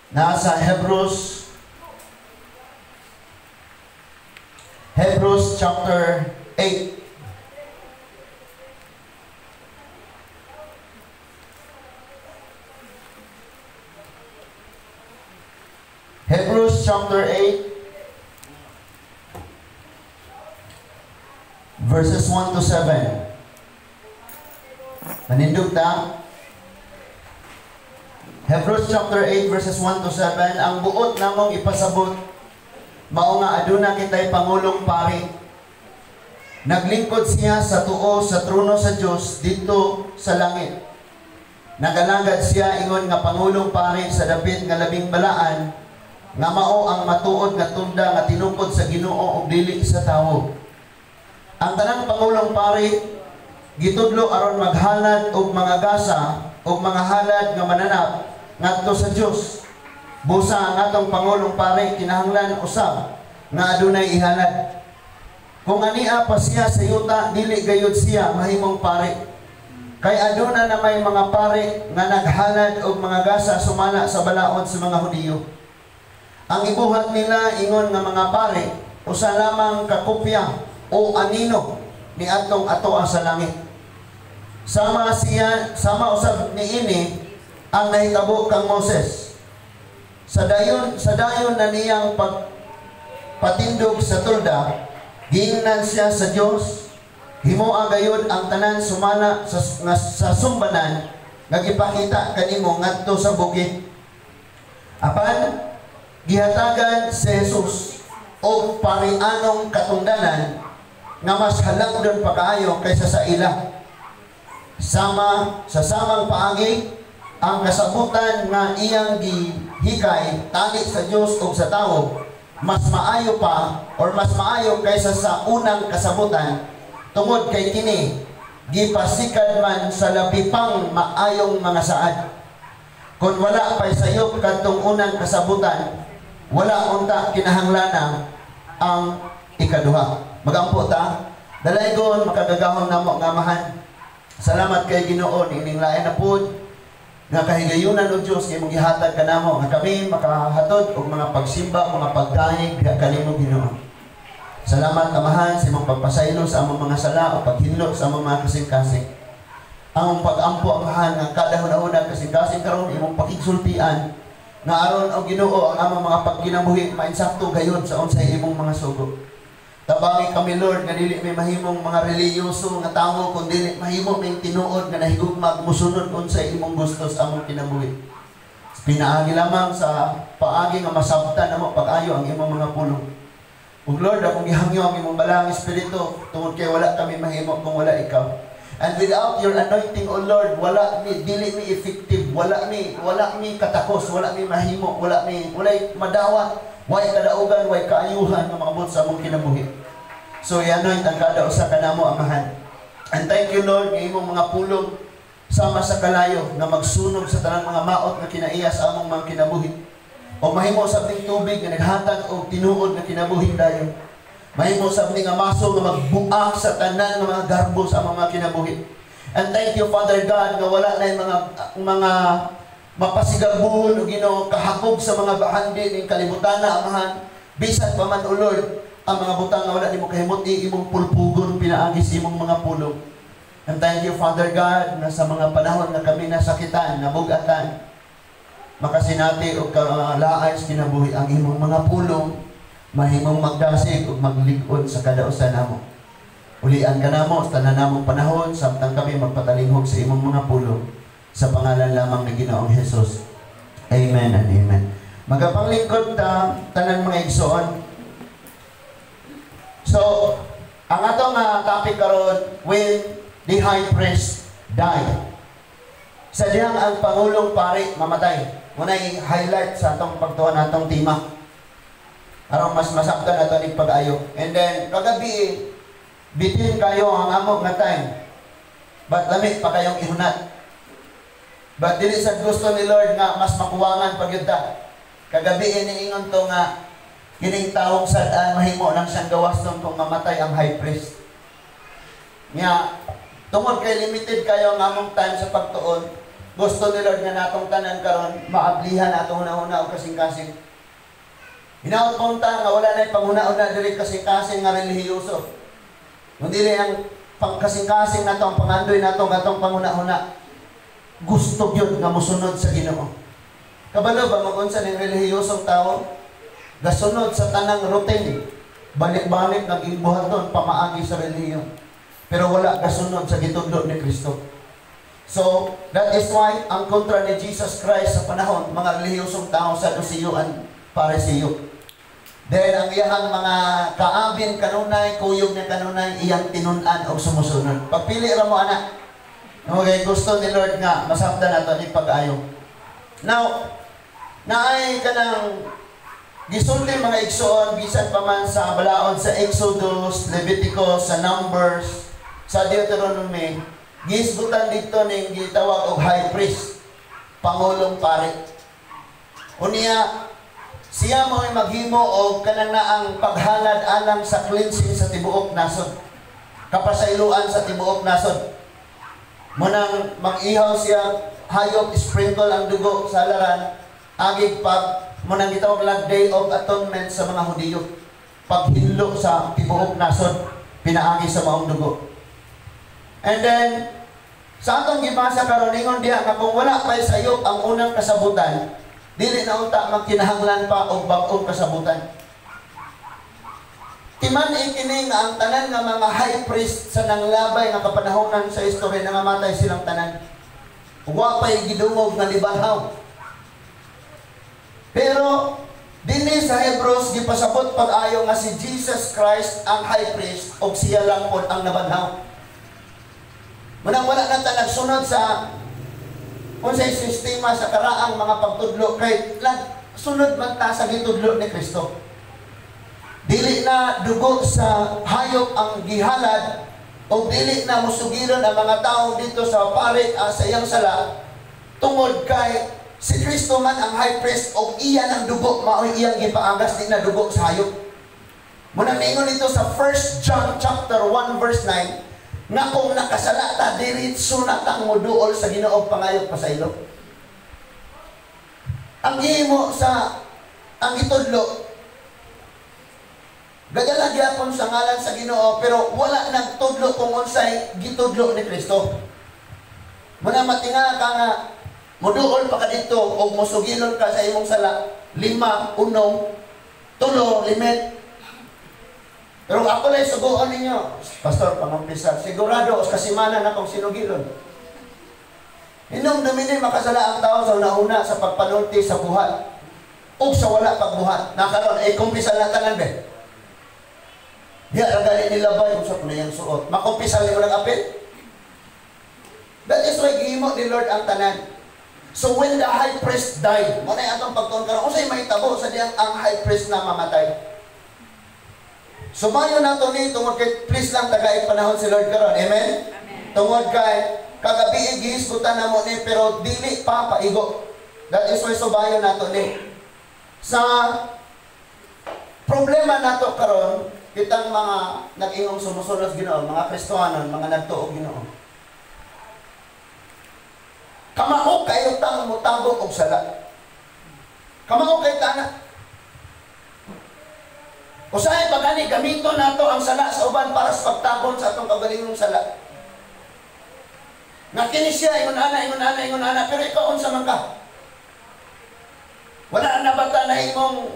Nasa Hebrews chapter 8. Hebrews chapter 8 verses 1 to 7. Manindog ta. Hebrews chapter 8 verses 1 to 7, ang buot namong ipasabot mao nga aduna kitay pangulong pari. Naglingkod siya sa tuo sa trono sa Dios didto sa langit. Nagalagad siya ingon nga pangulong pari sa dapit nga labing balaan, nga mao ang matuod nga tolda nga tinupod sa Ginoo ug dili sa tawo. Ang tanang pangulong pari gitudlo aron maghalad og mga gasa og mga halad nga mananap ngadto sa Dios. Busa ang atong pangulong pari kinahanglan usab nga adunay ihalad. Kung ania pa siya sa yuta, dili gayud siya mahimong pari. Kay aduna na may mga pari nga naghalad og mga gasa sumala sa balaod sa mga Hudiyo. Ang ibuhat nila ingon nga mga pari usa lamang ka kopya o anino ni atong atoa sa langit. Sama usab niini ang nahitabo kang Moses. Sa dayon na niyang pagpatindog sa tolda, giingnan siya sa Dios, "Himoa gayud ang tanan sumala sa sumbanan nga gipakita kanimo ngadto sa bukid." Apan gihatagan si Jesus og parianong katungdanan nga mas halangdon pa kaayo kaysa sa ila. Sama sa samang paagi, ang kasabutan nga iyang gihikay tali sa Dios ug sa tawo mas maayo pa or mas maayo kaysa sa unang kasabutan, tungod kay kini gipasikad man sa labi pang maayong mga saad. Kung wala pa'y sayop kadtong unang kasabutan, wala unta kinahanglana ang ikaduha. Magampo ta. Dalaygon, makagagahom namo nga Amahan. Salamat kay Ginoo ining lain na pud nga kahigayunan, o Dios, nga imong gihatag kanamo nga kami makahatod og mga pagsimba, mga pagdayeg kanimo, Ginoo. Salamat, Amahan, sa imong pagpasaylo sa among mga sala o paghinlo sa among mga kasing-kasing. Ang pag-ampo, Amahan, nga kada hunahuna kasing-kasing karon imong pakigsultian nga aron, o Ginoo, ang among mga pagkinabuhi mainsakto gayud sa unsay imong mga sugo. Tabangi kami, Lord, nga dili mi mahimong mga relihiyoso nga tawo kun dili mahimo ming tinuod nga nahigugma, musunod unsay imong gusto sa among kinabuhi. Pinaagi lamang sa paagi nga masabtan namo pag-ayo ang imong mga pulong. Ug Lord, akong gihangyo ang imong balaang espiritu tungod kay wala kami mahimo kung wala ikaw. And without your anointing, O Lord, wala mi, dili mi effective, wala mi katakos, wala mi mahimo, wala mi, walay madawat, way kadaugan, way kaayuhan nga maabot sa among kinabuhi. So, i-anoint ang kada usa kanamo, Amahan. And thank you, Lord, nga imong mga pulong sama sa kalayo nga magsunog sa tanang mga maot nga kinaiya sa among mga kinabuhi. O mahimo sa aming tubig nga naghatag og tinuod nga kinabuhi dayon. Mahimo sa aming nga maso nga magbuak sa tanan nga mga garbo sa among mga kinabuhi. And thank you, Father God, nga wala na yung mga mapasigarbuhon o Ginoo kahakog sa mga bahandi ning kalibutan na, Amahan. Bisan pa man, O Lord, ang mga butang nga wala nimo kahimuti, imong pulpugon pinaagi sa imong mga pulong. And thank you, Father God, na sa mga panahon nga kami nasakitan, nabugatan, makasinati og kalaay sa kinabuhi ang imong mga pulong, mahimong magdasig ug maglig-on sa kada usa namo. Ulian ka namo sa tanan namong panahon samtang kami magpatalinghog sa imong mga pulong, sa pangalan lamang ni Ginoong Jesus. Amen and amen. Magapanglingkod ta tanan, mga igsoon. So, ang atong topic karon, "When the High Priest Died." Sa dihang ang pangulong pari mamatay. Muna'y highlight sa atong pagtuon natong tema. Aron mas masabtan nato ning pag-ayo. And then kagabi, bitin kayo ang amo nga time. But lami pa kayong ihunat. But dili sa gusto ni Lord nga mas makuwangan pag ta. Kagabi, iniingon to nga kining tawong sad-an mahimo lang siyang gawas kung mamatay ang high priest. Nga tungod kay limited kayo ang among time sa pagtuon, Gusto ni Lord nga natong tanan karon maablihan atong hunahuna og kasing-kasing. Hinaot po ta nga wala na panghuna-una diri kasing-kasing nga relihiyoso. Kung dili ang pangkasing-kasing nato, ang pangandoy nato atong panghuna-huna, gusto gyud nga mosunod sa Ginoo. Kabalo ba mag-unsa ning relihiyosong tao? Gasunod sa tanang routine. Balik-balik nag buhaton pamaagi sa relihiyon. Pero wala gasunod sa gitudlo ni Kristo. So, that is why ang kontra ni Jesus Christ sa panahon, mga relihiyosong tao, Saduceo and Pariseo. Then ang iyahang mga kaabin kanunay, kuyog niya kanunay, iyang tinun-an og sumusunod. Pagpili ra mo ana. Okay, gusto ni Lord nga masabtan nato ni pag-ayo. Now, naay kanang gisulti, mga igsoon, bisan pa man sa balaod sa Exodus, Leviticus, sa Numbers, sa Deuteronomy, gisgutan dito ning gitawag og high priest, pangulong pari. Unya, siya mo ay maghimo og kanang naang paghalad alang sa cleansing sa tibuok nasod. Kapasayloan sa tibuok nasod. Munang mag-ihaw siya hayop, sprinkle ang dugo sa halaran, agig pag munang gitawag lag Day of Atonement sa mga Hudiyo. Paghinlo sa tibuok nasod, pinaagi sa maong dugo. And then, sa atong gibasa karon, ingon diha nga kung wala pa'y sayop ang unang kasabutan, dili na unta magkinahanglan pa og bag-ong kasabutan. Timan-i kini nga ang tanan nga mga high priest sa nanglabay nga kapanahonan sa istorya, nangamatay silang tanan. Wa pa'y gidungog nga nibanhaw. Pero dinhi sa Hebrews, gipasabot pag-ayo nga si Jesus Christ ang high priest ug siya lang pod ang nabanhaw. Munang wala na ta nagsunod sa unsay sistema sa karaang mga pagtudlo kay sunod man ta sa gitudlo ni Kristo. Dili na dugo sa hayop ang gihalad o dili na musugilon ang mga tao dito sa pari sa iyang sala tungod kay si Kristo man ang high priest o iya ng dugo mao'y iyang gipaagas, di na dugo sa hayop. Munang niingon dito sa 1 John chapter 1 verse 9 nga kung nakasala ta, diretso na tang moduol sa Ginoo pangayog pasaylo. Ang gihimo sa ang gitudlo, gadala gyapon sa ngalan sa Ginoo pero wala nagtudlo kung unsay gitudlo ni Kristo. Muna matinga ka nga moduol pa ka dito o mosugilon ka sa imong sala, lima, unom, tulo, limit. Pero ako lang suguon ninyo, "Pastor, pangumpisal." Sigurado, kasimana na kung sinugilon. Hinom dumini makasala ang tao sa una-una sa pagpanulti sa buhat o sa wala pagbuhat. Nakaroon, eh, kumpisal na tanan be. Diya, ra gali nila ba yung sa kunayang suot. Makumpisal mo ng apil. That is why gihimo ni Lord ang tanan. So when the high priest died, mo na atong pagtuon karon, unsay mahitabo sa diyang ang high priest na mamatay? Sumayo nato ni tungod kay please lang tagaig panahon si Lord karon. Amen? Amen. Tungod kay kagabi gihisgutan namo ni pero dili pa paigo. That is why subayon nato ni. Sa problema nato karon, kitang mga nag-ingong sumusunod sa Ginoo, mga Kristohanon, mga nagtuo Ginoo. Kamao kayo tang mutago og sala. Kamao kay tana. Usahay pa gani gamiton nato ang sala sa uban para sa pagtabon sa atong kaugalingong sala. Nga kini siya ingon ana, ingon ana, ingon ana, pero ikaw unsa man ka? Wala na ba ta nahimong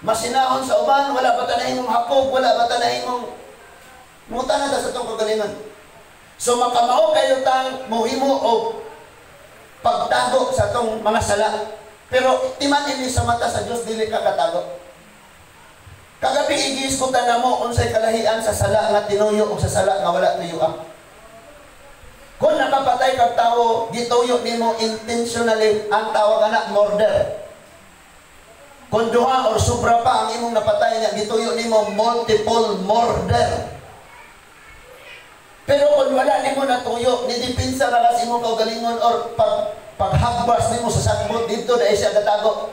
masinahon sa uban? Wala ba ta nahimong hapog? Wala ba ta nahimong muta na ta sa atong kaugalingon? So makamao kayo tang mohimo og pagtago sa atong mga sala. Pero timan ini sa mata sa Dios, dili ka katago. Kagabi igihisgutan na mo unsay kalahian sa sala nga tinuyo o sa sala nga wala tuyo ah. Kung nakapatay kag tawo, gituyo nimo intentionally, ang tawag ana murder. Kung duha or sobra pa ang imong napatay nga gituyo nimo, multiple murder. Pero kung wala nimo natuyo, ni depensa ra sa imong kaugalingon or pag paghagbas nimo sa sakbot dito dahil siya gatago.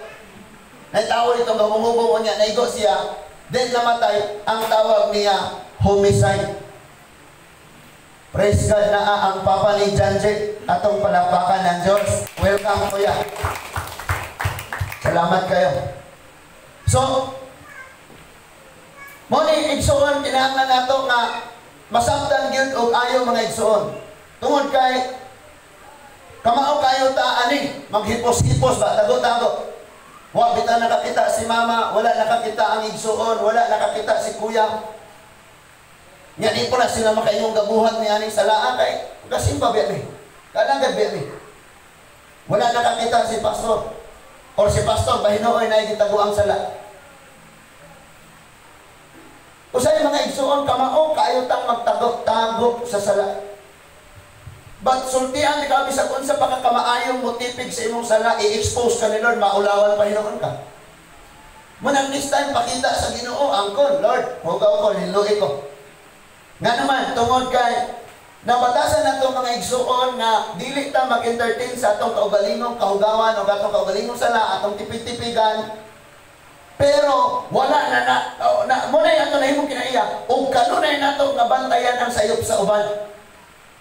Nay tawo dito nga humubong niya, naigo siya, then namatay, ang tawag niya homicide. Praise God, naa ang papa ni Janjit, atong palakpakan ng Diyos. Welcome, kuya. Salamat kayo. So, mo ni, igsuon, kinahanglan nato nga masabtan gyud og ayo, mga igsuon. Tungod kay kamao kayo ta ani, maghipos-hipos ba, tago-tago. Wa bitaw nakakita si mama, wala nakakita ang igsuon, wala nakakita si kuya. Nya di ko na sila makaingong gabuhat ni aning salaa kay gasimba biya mi. Kalagad biya mi. Wala nakakita si pastor. Or si pastor bahinooy na gitago ang sala. Usay, mga igsuon, kamao kaayo tang magtago-tago sa sala. But sultian ni ka, bisag unsa pa ka kamaayong motipig sa imong sala, i-expose ka ni Lord, maulawan pa hinuon ka. Munang this time, pakita sa Ginoo, angkon, "Lord, hugaw ko, hinlui ko." Nga naman, tungod kay nabatasan nato, mga igsuon, nga dili ta mag-entertain sa atong kaugalingong kahugawan o atong kaugalingong sala, atong tipig-tipigan, pero wala na na, oh, na mo na ato nahimong kinaiya ug kanunay nato nga bantayan ang sayop sa uban.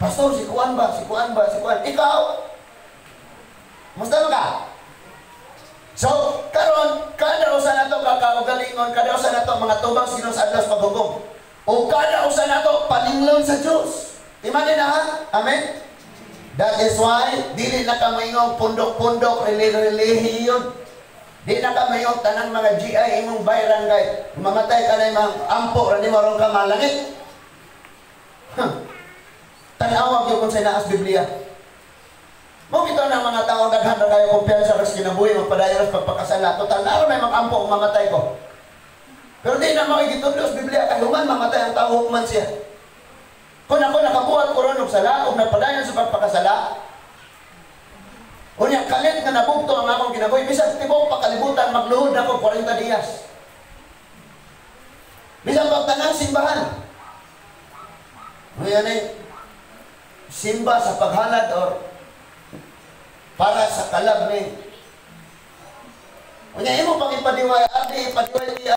"Pastor, si Kuan ba? Si Kuan ba? Si Kuan?" Ikaw? Musta mo ka? So, karon kada usa nato kakaugalingon, kada usa nato mga tubang sino sa adlaw sa paghukom. O kada usa nato paninglon sa Dios. Imagine na ha? Amen? That is why dili na ka maingong pundok-pundok, relihiyon. Di na ka maingong tanang mga GI imong bayran kay mamatay ka na mga ampo ra nimo aron ka malangit. Huh. Tan-awa gyud kung sa naas Biblia. Mo bitaw ng mga tao, daghan ra kayo kumpiyansa sa kinabuhi, magpadayon sa pagpakasala. Total na may magampo kung mamatay ko. Pero di na mao gitudlo sa Biblia kay human mamatay ang tao, hukman siya. Kung ako nakabuhat ko ron og sala og nagpadayon sa pagpakasala, unya kalit nga nabugto ang akong kinabuhi, bisag tibuok pakalibutan magluhod ako 40 dias. Bisan pag tanang simbahan. Ngayon eh, simba sa paghalad or para sa kalag ni. Unya imo pang ipadiway, abi ipadiway niya.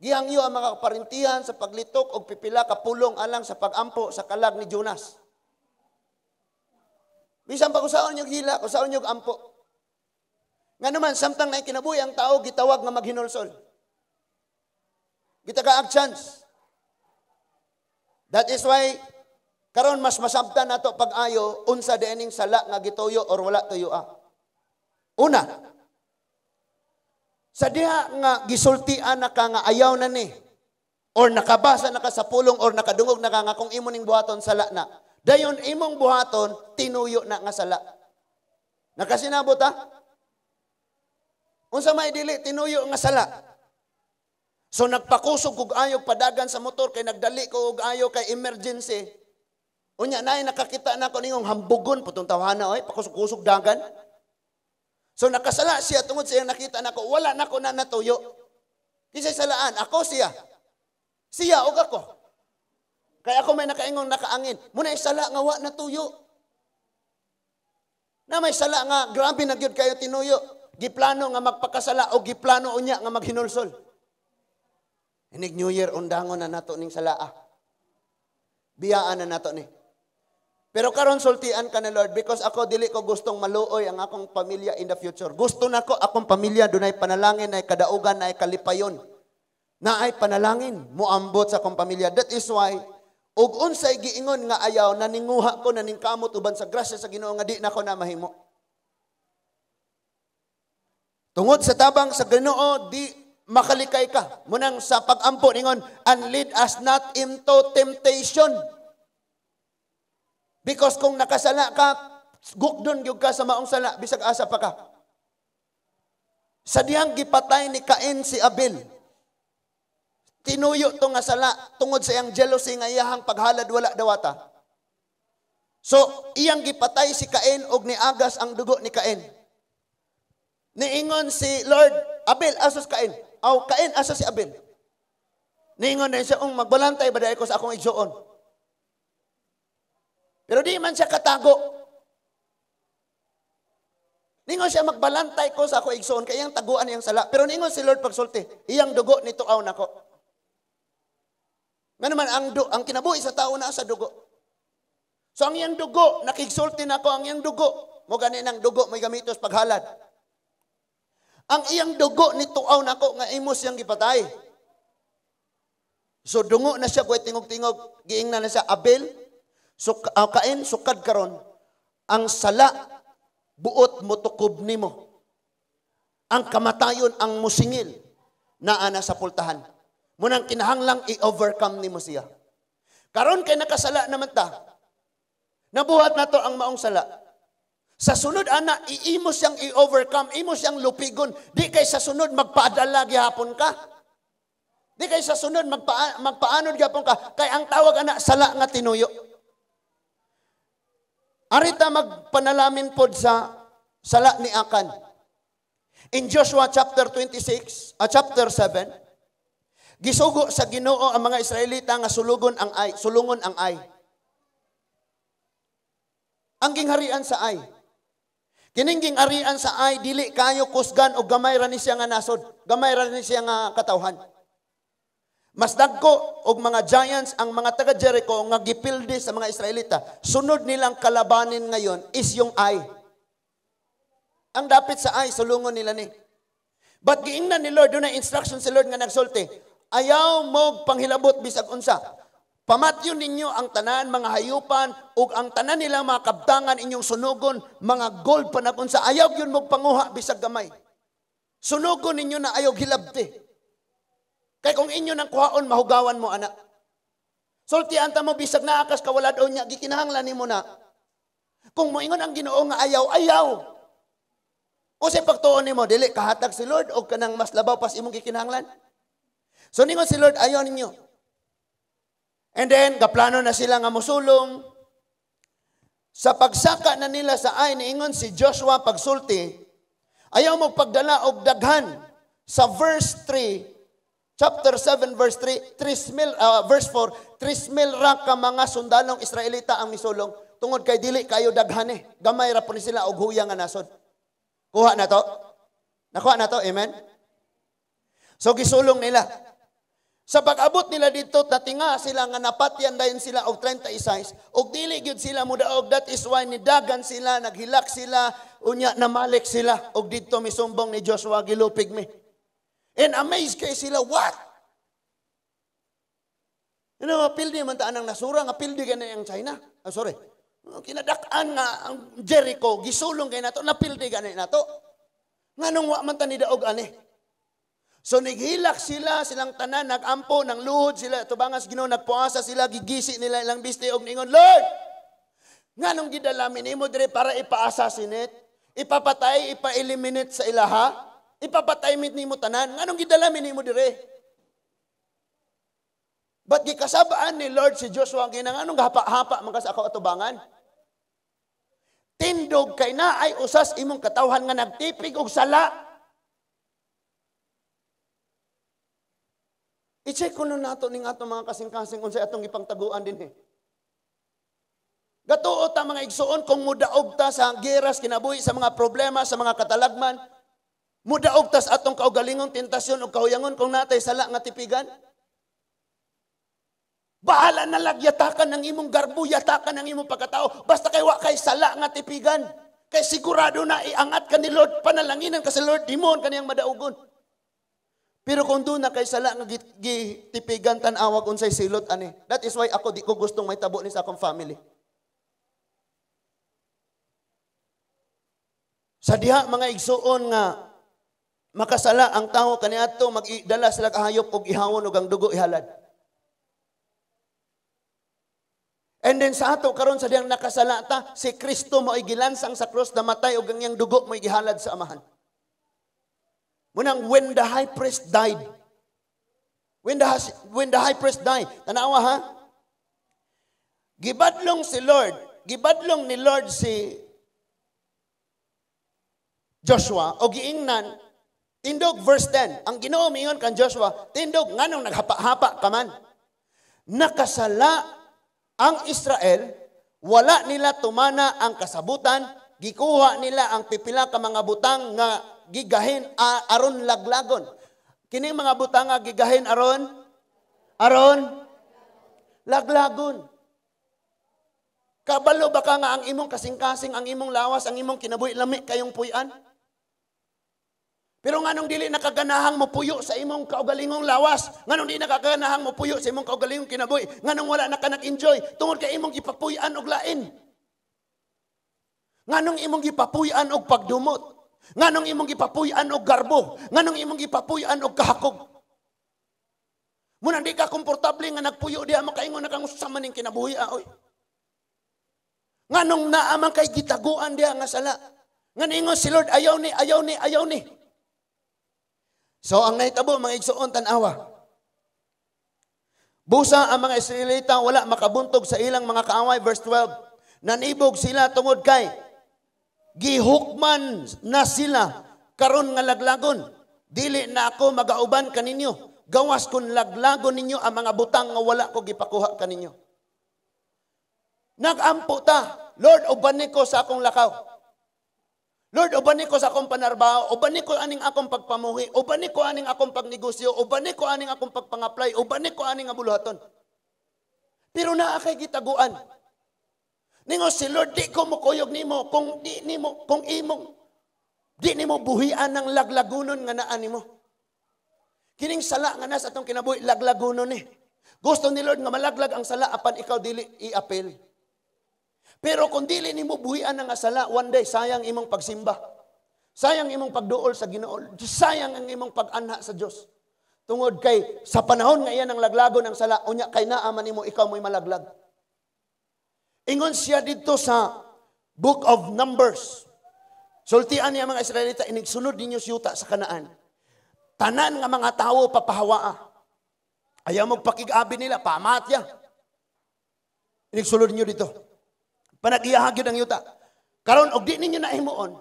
Gihangyo ang mga kaparintihan sa paglitok og pipila ka pulong alang sa pagampo sa kalag ni Jonas. Bisan pa kusaon yung hila, kusaon yung ampo. Nga naman, samtang na kinabuhi ang tao, gitawag nga maghinulsol. Gitagaag chance. That is why, karon mas masabtan nato pag-ayo, unsa diining sala nga gituyo or wala tuyo ah. Una, sa diha nga gisultian na ka nga ayaw na ni, or nakabasa na ka sa pulong or nakadungog na ka nga kung imo ning buhaton sala na. Dayon imong buhaton, tinuyo na nga sala. Nakasinabot ha? Unsa may dili tinuyo nga sala? So nagpakusog kog ayo padagan sa motor kay nagdali ko og ayo kay emergency. Unya naay nakakita na ko ningong, "Hambugon putong tawhana oy, pakusog-kusog dagan." So nakasala siya tungod sa iyang nakita nako, wala nako na natuyo. Kinsa salaan, ako, siya? Siya og ako. Kaya ako may nakaingong nakaangin. Muna sala nga wa natuyo. Na may sala nga grabe na gyud kayo tinuyo. Giplano nga magpakasala o giplano unya nga maghinulsol. Inig New Year, undangon na nato ning salaa. Biyaan na nato ni. Pero karon sultian ka ni Lord because ako, dili ko gustong maluoy ang akong pamilya in the future. Gusto nako akong pamilya dunay panalangin, nay kadaugan, nay kalipayon. Naay panalangin muambot sa akong pamilya. That is why ug unsay giingon nga ayaw, naninguha ko, naningkamot uban sa grasya sa Ginoo nga di nako na mahimo. Tungod sa tabang sa Ginoo, di makalikay ka. Munang sa pagampo ningon, "And lead us not into temptation." Because kung nakasala ka, gukdon gyud ka sa maong sala bisag asa pa ka. Sa dihang gipatay ni Cain si Abel, tinuyo to nga sala tungod sa iyang jealousy nga iyahang paghalad wala dawata. So, iyang gipatay si Cain og niagas ang dugo ni Cain. Niingon si Lord, "Abel, asa si Cain? Aw, Cain, asa si Abel?" Niingon na siya, "Ung magbalantay ba ko sa akong igsuon?" Pero di man siya katago. Ningon siya, "Magbalantay ko sa ako igsuon," kay iyang taguan iyang sala. Pero ningon si Lord pagsulti, "Iyang dugo nituaw nako." Nga naman, ang kinabuhi sa tao na sa dugo. So ang iyang dugo, nakigsulti nako ang iyang dugo. Mo gani nang dugo may gamitos paghalad. Ang iyang dugo ni tuaw nako nga imo siyang gipatay. So dungo na siya kuy tingog-tingog, giingnan na siya Abel, Kain, sukad karon. Ang sala buot motukob nimo. Ang kamatayon ang musingil naa na sa pultahan. Munang kinahanglang i-overcome nimo siya. Karon kay nakasala naman ta. Nabuhat na to ang maong sala. Sa sunod ana, iimo siyang i-overcome, imo siyang lupigon. Di kay sa sunod magpadala gihapon ka. Di kay sa sunod magpaanod gihapon ka. Kay ang tawag ana sala nga tinuyo. Arita magpanalamin pod sa sala ni Akan. In Joshua chapter 26, chapter 7, gisugo sa Ginoo ang mga Israelita nga sulugon ang ay, sulungon ang ay. Ang gingharian sa ay. Kining gingharian sa ay dili kayo kusgan og gamay ra ni siya nga nasod, gamay ra ni siya nga katawhan. Mas dagko og mga giants ang mga taga Jericho nga gipildi sa mga Israelita. Sunod nilang kalabanin ngayon is yung ay. Ang dapit sa ay sulungon nila ni. But giingnan ni Lord, doon na instruction si Lord nga nagsulti. Ayaw mo panghilabot bisag unsa. Pamatyon ninyo ang tanan, mga hayupan, ug ang tanan nila mga kabtangan inyong sunugon, mga gold panagunsa. Ayaw yun mo panguha bisag gamay. Sunugon ninyo na ayaw hilabti. Kay kung inyo nang kuhaon, mahugawan mo, anak. Sultian ta mo, bisag naakas kawalad o niya, gikinahanglan nimo na. Kung moingon ang Ginoo nga ayaw, ayaw. O sa pagtuon nimo, dili kahatag si Lord o kanang mas labaw pas imong gikinahanglan. So ningon si Lord, ayaw ninyo. And then, gaplano na sila nga musulong. Sa pagsaka na nila sa ay, niingon si Joshua pagsulti, ayaw mo pagdala og daghan. Sa verse 3, chapter 7, verse 3, verse 4, 3,000 ra ka mga sundalong Israelita ang misulong. Tungod kay dili kayo daghan eh. Gamay ra po ni sila og huya nga nasod. Kuha na to? Nakuha na to? Amen? So gisulong nila. Sa pag-abot nila dito, tatinga sila nga napatyan dayon sila og 36, og dili gyud sila mudaog. That is why nidagan sila, naghilak sila, unya namalik sila, og didto misumbong ni Joshua, gilupig mi. And amazed kay sila, what? You know, pildi man ta anang nasura, nga pildi gani ang China. Oh, sorry. Kinadak-an nga ang Jericho, gisulong kay nato, napildi gani nato. Nganong wa man ta ni daog ani? So nighilak sila, silang tanan, nagampo, nang luhod sila, tubangas Ginoo, nagpuasa sila, gigisi nila ilang biste og ningon, Lord, nganong gidala mi nimo dire para ipa-assassinate, ipapatay, ipa-eliminate sa ilaha, ipapatay mi nimo tanan, nganong gidala mi nimo dire? But gikasabaan ni Lord si Joshua ang ginang, anong hapa-hapa man ka sa ako atubangan? Tindog kay na ay usas imong katawhan nga nagtipig og sala. I-check ko nun nato ning atong mga kasing-kasing unsay atong gipangtaguan din eh. Gatuo ta mga igsuon kung mudaog ta sa giras kinabuhi, sa mga problema, sa mga katalagman, mudaog ta sa atong kaugalingong tentasyon o kahuyangon kung natay sala nga tipigan. Bahala na lag yatakan ng imong garbo, yatakan ng imong pagkatao, basta kay wa kay sala nga tipigan. Kay sigurado na iangat ka ni Lord, panalanginan ka sa Lord, dimon kaniyang madaugon. Pero kung doon na kay sala nga gitipigan, tan-awag unsay silot ani. That is why ako di ko gustong may tabo ni sa akong family. Sa diha mga igsuon nga makasala ang tao kaniadto magdala sila kahayop og ihawon og ang dugo ihalad. And then sa ato karon sa dihang nakasala ta, si Kristo mao'y gilansang sa krus, namatay og ang iyang dugo mao'y gihalad sa Amahan. Munang when the high priest died, when the high priest died, tanawa ha? Gibadlong si Lord, gibadlong ni Lord si Joshua o giingnan, tindog verse 10, ang Ginoo miingon kan Joshua, tindog nganong naghapa-hapa ka man. Nakasala ang Israel, wala nila tumana ang kasabutan, gikuha nila ang pipila ka mga butang nga gigahin aron laglagon. Kini mga butang nga gigahin aron laglagon. Kabalo ba ka nga ang imong kasing-kasing, ang imong lawas, ang imong kinabuhi, lami kayong puy-an? Pero nganong dili nakaganahang mopuyo sa imong kaugalingong lawas? Nganong dili nakaganahang mopuyo sa imong kaugalingong kinabuhi? Nganong wala na ka nag-enjoy? Tungod kay imong gipapuy-an og lain. Nganong imong gipapuy-an og pagdumot? Nganong imong gipapuy-an og garbo? Nganong imong gipapuy-an og kahakog? Muna di ka komportable nga nagpuyo diha, makaingon na kang usa man ning kinabuhi ah, oy. Nganong naa man kay gitaguan diha nga sala? Nga ningon si Lord, ayaw ni, ayaw ni, ayaw ni. So ang nahitabo, mga igsoon, tan-awa. Busa ang mga Israelita wala makabuntog sa ilang mga kaaway, verse 12. Nanibog sila tungod kay gihukman na sila karon nga laglagon. Dili na ako magauban kaninyo. Gawas kun laglagon ninyo ang mga butang nga wala ko gipakuha kaninyo. Nagampo ta, "Lord, ubani ko sa akong lakaw. Lord, ubani ko sa akong panarbaho, ubani ko aning akong pagpamuhi, ubani ko aning akong pagnegosyo, ubani ko aning akong pagpangaplay, ubani ko aning nga buluhaton." Pero naa kay gitaguan. Ningon si Lord, "Di ko mukuyog nimo kung di nimo kung imong di nimo buhian ng laglagunon nga naa nimo." Kining sala nga nasa atong kinabuhi, laglagunon ni. Gusto ni Lord nga malaglag ang sala apan ikaw dili i-appeal. Pero kung dili nimo buhian ang sala, one day sayang imong pagsimba. Sayang imong pagduol sa Ginoo. Sayang ang imong pag-anha sa Dios. Tungod kay sa panahon nga iyan ang laglagon ang sala, unya kay naa man nimo, ikaw mo'y malaglag. Ingon siya dito sa Book of Numbers. Sultian niya mga Israelita, "Inig sunod ninyo sa yuta sa Kanaan. Tanan nga mga tawo papahawaa. Ayaw mo pakig-abi nila, pamatya. Inig sulod ninyo dito. Panag-iyaha gyud ang yuta. Karon og di ninyo nahimuon,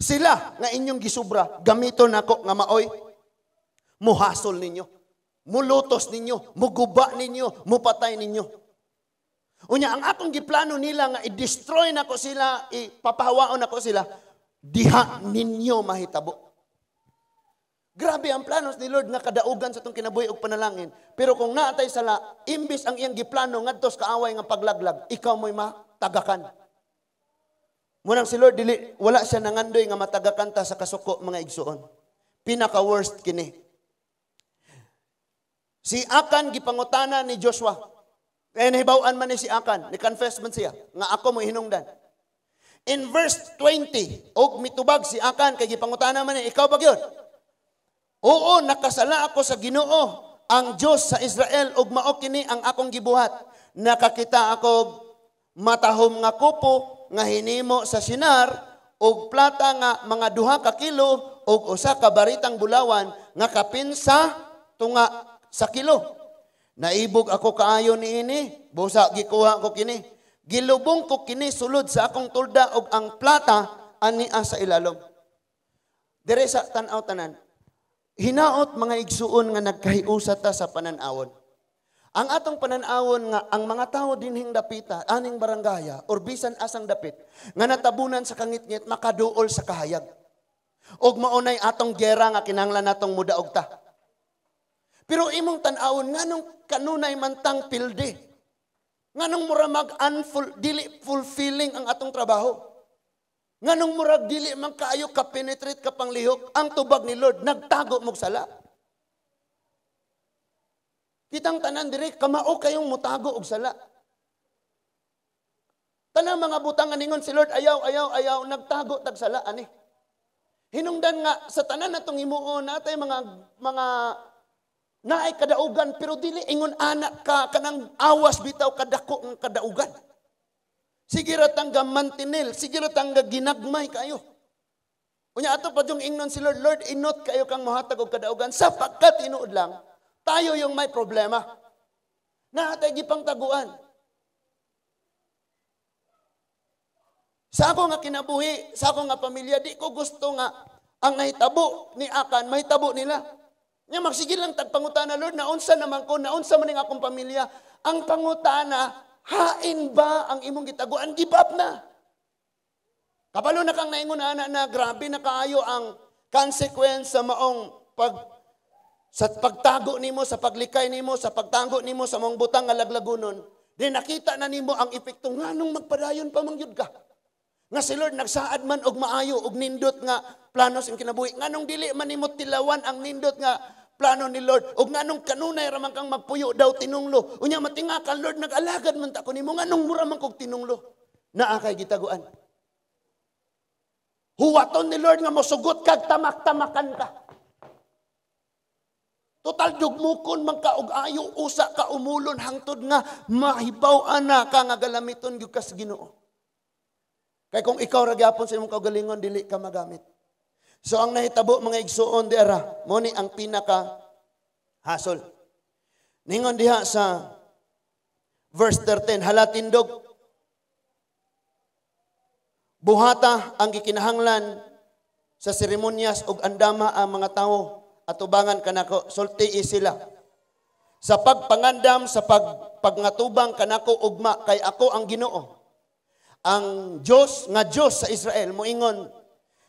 sila nga inyong gisubra, gamiton nako nga maoy muhasol ninyo, mulutos ninyo, muguba ninyo, mupatay ninyo. Unya ang akong giplano nila nga i-destroy nako sila, ipapahawaon nako sila, diha ninyo mahitabo." Grabe ang plano ni Lord nga kadaugan sa atong kinabuhi og panalangin. Pero kung naatay sala, imbis ang iyang giplano ngadto sa kaaway nga paglaglag, ikaw mo'y matagakan. Munang si Lord dili, wala siya nangandoy nga matagakan ta sa kasuko, mga igsuon. Pinaka worst kini. Si Akan gipangutana ni Joshua. Kaya nahibaw-an man ni si Akan, ni confess man siya nga ako mo hinungdan. In verse 20, og mitubag si Akan kay gipangutana man ni, "Ikaw ba gyud?" "Oo, nakasala ako sa Ginoo, ang Dios sa Israel, ug mao kini ang akong gibuhat. Nakakita ako matahom nga kupo nga hinimo sa Sinar ug plata nga mga 2 ka kilo ug usa ka baritang bulawan nga kapin sa tunga sa kilo. Naibog ako kaayo niini, busa gikuha ko kini. Gilubong ko kini sulod sa akong tulda ug ang plata ania sa ilalom." Dire sa tan-aw tanan. Hinaot, mga igsuon, nga nagkahiusa ta sa panan-awon. Ang atong panan-awon nga ang mga tao dinhing dapita, aning baranggaya or bisan asang dapit nga natabunan sa kangitngit makaduol sa kahayag. Og maunay atong gera nga kinahanglan natong mudaog ta. Pero imong tan-awon, nganong kanunay man tang pildi? Nganong mura mag unful, dili fulfilling ang atong trabaho? Nganong murag dili man kaayo ka penetrate ka panglihok? Ang tubag ni Lord, nagtago mo sala. Kitang tanan dire kamao kayong mutago og sala. Tanang mga butang nga ningon si Lord, "Ayaw, ayaw, ayaw," nagtago tag sala ani. Hinungdan nga sa tanan natong himuon natay mga naay kadaugan pero dili ingon anak ka kanang awas bitaw kadako ng kadaugan. Sige ra tang gamantinil, sige ra tang ginagmay kayo. Unya ato pa yung ingnon si Lord, "Lord, inot kayo kang mohatag og kadaugan," sapagkat tinuod lang, tayo yung may problema. Naatay gipangtaguan. Sa ako nga kinabuhi, sa ako nga pamilya, di ko gusto nga ang nahitabo ni Akan, mahitabo nila. Nya magsige lang tagpangutana, "Lord, naunsa naman ko, naunsa man ning akong pamilya?" Ang pangutana, hain ba ang imong gitaguan? Give up na. Kabalo na kang naingon ana na grabe na kaayo ang consequence sa maong pag sa pagtago nimo, sa paglikay nimo, sa pagtago nimo sa mong butang nga laglagunon. Di nakita na nimo ang epekto, nganong magpadayon pa man gyud ka? Nga si Lord nagsaad man og maayo og nindot nga plano sa imong kinabuhi. Nganong dili man nimo tilawan ang nindot nga plano ni Lord? Og nganong kanunay ra man kang magpuyo daw tinunglo? Unya matinga ka, "Lord, nag-alagad man ta ko nimo, nganong mura man kog tinunglo?" Naa kay gitaguan. Huwaton ni Lord nga mosugot kag tamak-tamakan ka. Total dugmukon man ka og ayo usa ka umulon hangtod nga mahibaw-an na ka nga galamiton gyud ka sa Ginoo. Kay kung ikaw ra gyapon sa imong kaugalingon, dili ka magamit. So ang nahitabo, mga igsuon, di ara, mo ni ang pinaka hasol. Ningon diha sa verse 13, "Halatindog, buhata ang gikinahanglan sa seremonyas ug andama ang mga tawo atubangan kanako, sultii sila. Sa pagpangandam sa pagpangatubang kanako ugma, kay ako ang Ginoo. Ang Dios nga Dios sa Israel moingon,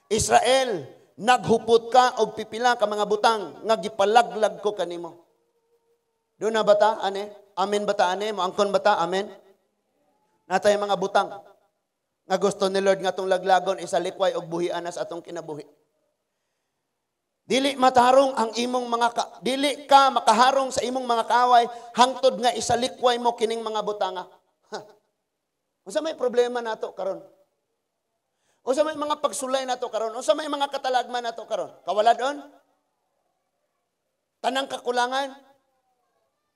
Israel, naghupot ka og pipila ka mga butang nga gipalaglag ko kanimo." Doon na bata ane? Amen bata ane? Moangkon bata? Amen? Natay mga butang nga gusto ni Lord nga atong laglagon, isalikway og buhian na sa atong kinabuhi. Dili matarong ang imong mga ka, dili ka makaharong sa imong mga kaaway hangtod nga isalikway mo kining mga butanga. Ha. Unsa may problema nato karon? Unsa may mga pagsulay nato karon? Unsa may mga katalagman nato karon? Kawaladon? Tanang kakulangan?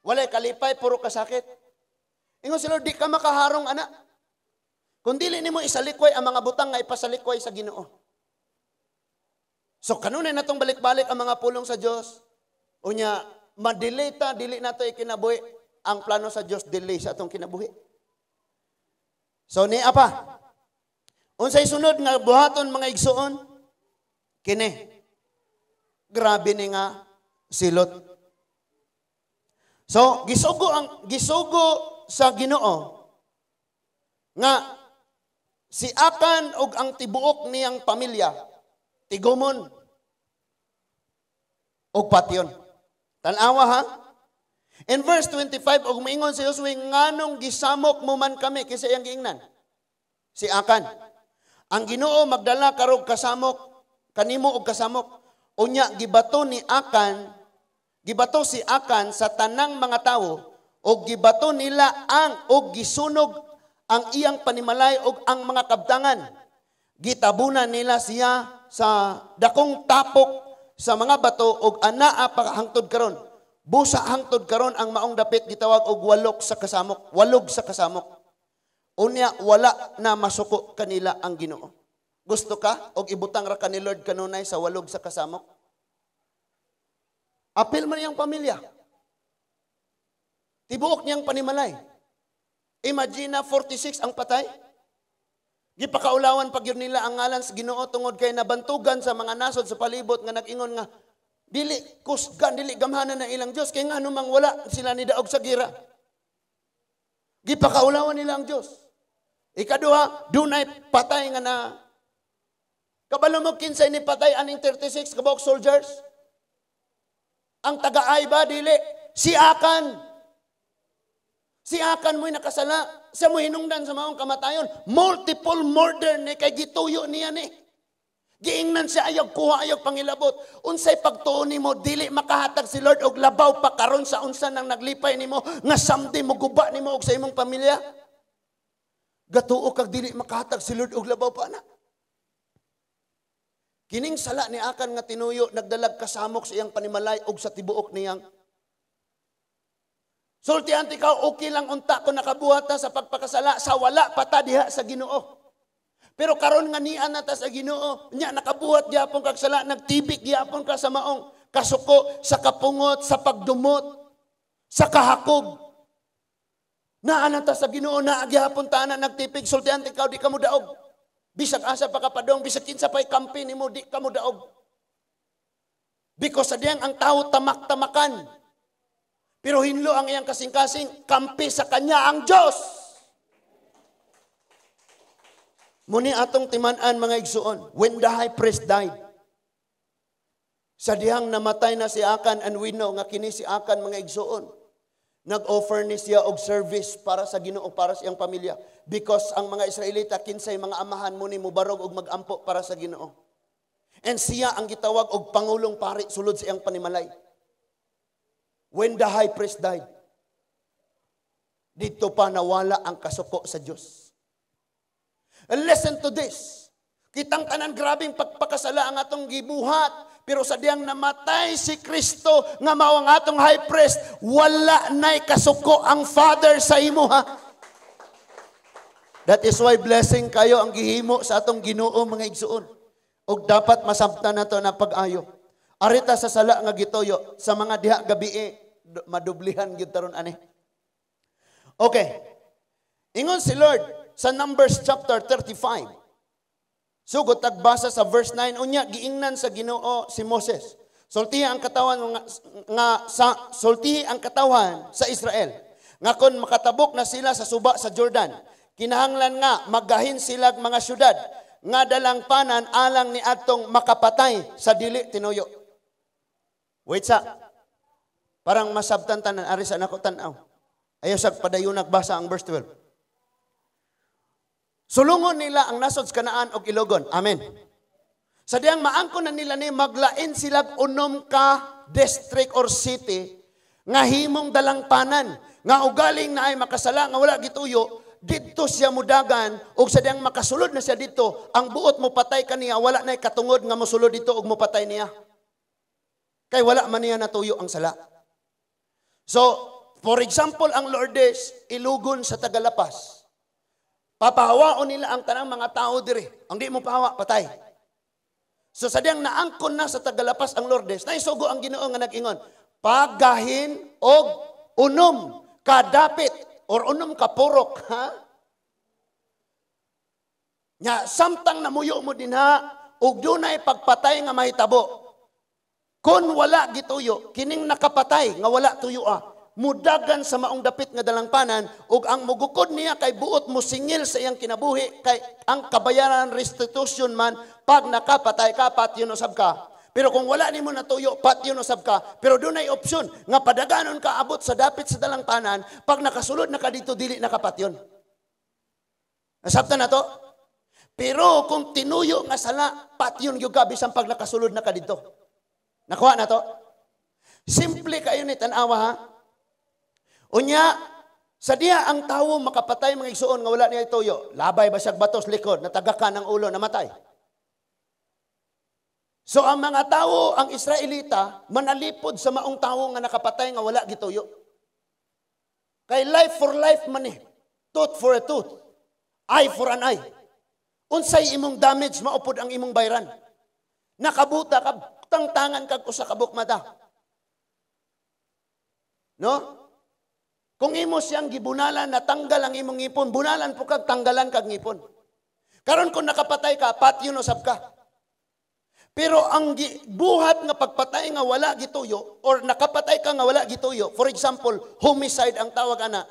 Walay kalipay, puro kasakit. Ingon si Lord, di ka makaharong ana kung dili nimo isalikway ang mga butang nga ipasalikway sa Ginoo. So kanunay natong balik-balik ang mga pulong sa Dios. Unya, madelay ta, dili nato ikinabuhi ang plano sa Dios, delay sa atong kinabuhi. So ni apa? Unsay sunod nga buhaton, mga igsuon? Kini. Grabe ni nga silot. So gisugo sa Ginoo nga si Akan og ang tibuok niyang pamilya tigumon og patyon. Tan-awa ha. In verse 25, og moingon si Josue, "Nganong gisamok mo man kami?" Kinsa iyang giingnan? Si Akan. "Ang Ginoo magdala karog kasamok kanimo og kasamok." Unya gibato ni Akan, gibato si Akan sa tanang mga tawo og gibato nila ang og gisunog ang iyang panimalay og ang mga kabtangan. Gitabunan nila siya sa dakong tapok sa mga bato og anaa pa hangtod karon. Busa hangtod karon ang maong dapit gitawag og walok sa kasamok, walog sa kasamok. Unya wala na masuko kanila ang Ginoo. Gusto ka og ibutang ra ka ni Lord kanunay sa walog sa kasamok? Apil man niyang pamilya. Tibuok niyang panimalay. Imagine na 46 ang patay. Gipakaulawan pag yun nila ang ngalan sa Ginoo tungod kay nabantugan sa mga nasod sa palibot nga nag-ingon nga dili kusgan, dili gamhanan na ilang Dios kay ngano mang wala sila ni daog sa gira. Gipakaulawan nila ang Dios. Ikaduha, dunay patay nga na kabalo mo kinsay ni patay aning 36 kabuok soldiers? Ang taga-Ai ba? Dili, si Akan. Si Akan mo'y nakasala. Siya mo hinungdan sa maong kamatayon. Multiple murder ni kay gituyo niya ni. Giingnan siya ayog kuha, ayog pangilabot. Unsay pagtuo nimo dili makahatag si Lord og labaw pa karon sa unsa nang naglipay nimo nga samdi mo guba nimo og sa imong pamilya? Gatuo kag dili makahatag si Lord og labaw pa na? Kining sala ni Akan nga tinuyo nagdalag kasamok sa iyang panimalay og sa tibuok niyang. Sultihan ikaw, okay lang unta kung nakabuhat ta sa pagpakasala sa wala pa ta diha sa Ginoo. Pero karon nga nian na ta sa Ginoo, nya nakabuhat gyapon kag sala, nagtibik gyapon ka sa maong kasuko, sa kapungot, sa pagdumot, sa kahakog. Naa na ta sa Ginoo, naa gyapon ta na nagtipig, sultihan ikaw, di ka mo daog. Bisag asa pa kapadong, bisag kinsa pa'y kampi nimo, di ka mo daog. Because sa diyang ang tao tamak-tamakan. Pero hinlo ang iyang kasing-kasing, kampi sa kanya ang Diyos. Muni atong timan-an, mga igsuon, when the high priest died, sa dihang namatay na si Akan, and we know nga kini si Akan, mga igsuon, Nag-offer ni siya og service para sa Ginoo, para sa iyang pamilya. Because ang mga Israelita, kinsay mga amahan mo ni mubarog og magampo para sa Ginoo. And siya ang gitawag og pangulong pari sulod sa iyang panimalay. When the high priest died, dito pa nawala ang kasuko sa Diyos. And listen to this. Kitang tanan, grabing pagpakasala ang atong gibuhat. Pero sa diyang namatay si Kristo nga mao ang atong high priest, wala na'y kasuko ang Father sa imo, ha. That is why blessing kayo ang gihimo sa atong Ginoo, mga igsuon. Ug dapat masabtan nato na pag-ayo. Arita sa sala nga gituyo sa mga diha gabi, madublihan gyud taron ani. Okay. Ingon si Lord sa Numbers chapter 35. Sugod tagbasa sa verse 9, unya giingnan sa Ginoo si Moses. Sultihi ang katawan nga, nga sa sultihi ang katawan sa Israel. Nga kon makatabok na sila sa suba sa Jordan, kinahanglan nga maggahin sila mga syudad nga dalangpanan alang ni adtong makapatay sa dili tinuyo. Wait sa. Parang masabtan tanan ari sa nako tan-aw. Ayaw sa padayon nagbasa ang verse 12. Sulungon nila ang nasod sa Kanaan og ilogon. Amen. Sa diyang maangkon na nila ni, maglain sila unom ka district or city nga himong dalangpanan nga ugaling na ay makasala nga wala gituyo, didto siya mudagan, ug sa diyang makasulod na siya didto, ang buot mo patay kaniya, wala na katungod nga mosulod dito ug mopatay niya kay wala man niya natuyo ang sala. So, for example, ang Lourdes, ilugon sa Tagalapas. Papahawaon nila ang tanang mga tao diri. Ang di mo pahawa, patay. So sa diyang naangkon na sa Tagalapas ang Lourdes, naisugo ang Ginoo nga nag-ingon, paggahin og unom kadapit or unom ka purok, ha? Nya samtang namuyo mo dinha ug dunay pagpatay nga mahitabo. Kung wala gituyo, kining nakapatay nga wala tuyo mudagan sa maong dapit nga dalangpanan, ug ang mugukod niya kay buot mo singil sa iyang kinabuhi, kay ang kabayaran restitution man pag nakapatay ka, patyon usab ka. Pero kung wala nimo natuyo, patyon usab ka. Pero dunay opsyon nga padaganon ka abot sa dapit sa dalangpanan, pag nakasulod na ka dito, dili nakapatyon. Nasabtan na to? Pero kung tinuyo nga sala, patyon gyud ka bisan pag nakasulod na ka dito. Nakuha na to? Simple kayo ni tan-awa, ha? Unya, sa diya ang tawo makapatay, mga igsuon, nga wala niya ituyo, labay ba siyag batos likod, natagaka ng ulo, namatay. So ang mga tawo, ang Israelita, manalipod sa maong tawo nga nakapatay nga wala gituyo. Kay life for life man eh. Tooth for a tooth. Eye for an eye. Unsay imong damage, maupod ang imong bayran. Nakabuta ka, tangtangan kag usa ka mata. No? Kung imo siyang gibunalan, natanggal ang imong ngipon, bunalan po kag tanggalan kag ngipon. Karon kung nakapatay ka, patyon usab ka. Pero ang buhat nga pagpatay nga wala gituyo or nakapatay ka nga wala gituyo, for example, homicide ang tawag ana.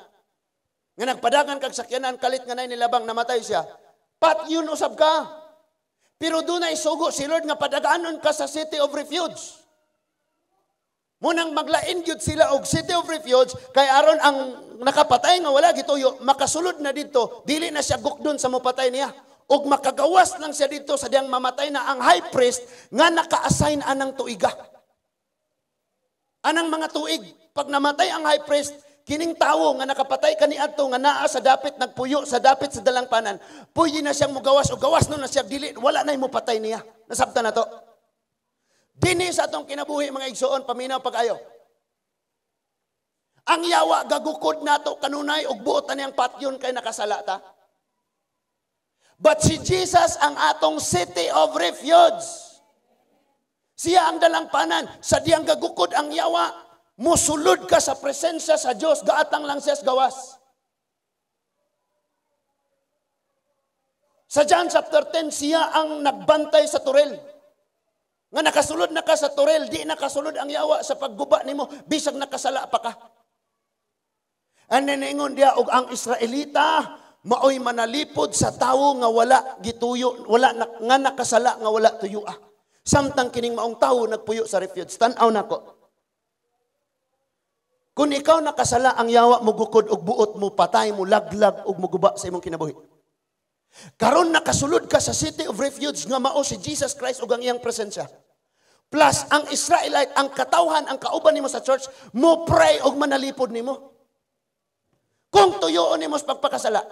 Nga nagpadagan kag sakyanan, kalit nga nay nilabang, namatay siya. Patyon usab ka. Pero dunay sugo si Lord nga padaganon ka sa city of refuge. Munang maglain gyud sila og city of refuge kay aron ang nakapatay nga wala gituyo makasulod na didto, dili na siya gukdon sa mopatay niya. Og makagawas lang siya didto sa diyang mamatay na ang high priest nga naka-assign anang tuiga. Anang mga tuig, pag namatay ang high priest, kining tawo nga nakapatay kaniadto nga naa sa dapit nagpuyo sa dapit sa dalangpanan, pwede na siyang mugawas o gawas no na siya, dili wala na mopatay niya. Nasabtan na to? Dini sa atong kinabuhi, mga igsoon, paminaw pag-ayo. Ang yawa gagukod nato kanunay og buot na niyang patyon kay nakasala ta. But si Jesus ang atong city of refuge. Siya ang dalangpanan. Sa diyang gagukod ang yawa, musulod ka sa presensya sa Dios, gaatang lang siya sa gawas. Sa John chapter 10, siya ang nagbantay sa torel. Nga nakasulod na ka sa torel, di nakasulod ang yawa sa pagguba nimo bisag nakasala pa ka. And then ingon diya og ang Israelita maoy manalipod sa tawo nga wala gituyo, wala na, nga nakasala nga wala tuyo. Samtang kining maong tawo nagpuyo sa refuge. Tan-aw nako. Kung ikaw nakasala, ang yawa mugukod og buot mo patay, mo laglag og muguba sa imong kinabuhi. Karon nakasulod ka sa city of refuge nga mao si Jesus Christ ug ang iyang presensya. Plus ang Israelite, ang katawhan, ang kauban nimo sa church, mo pray og manalipod nimo. Kung tuyoon nimo sa pagpakasala,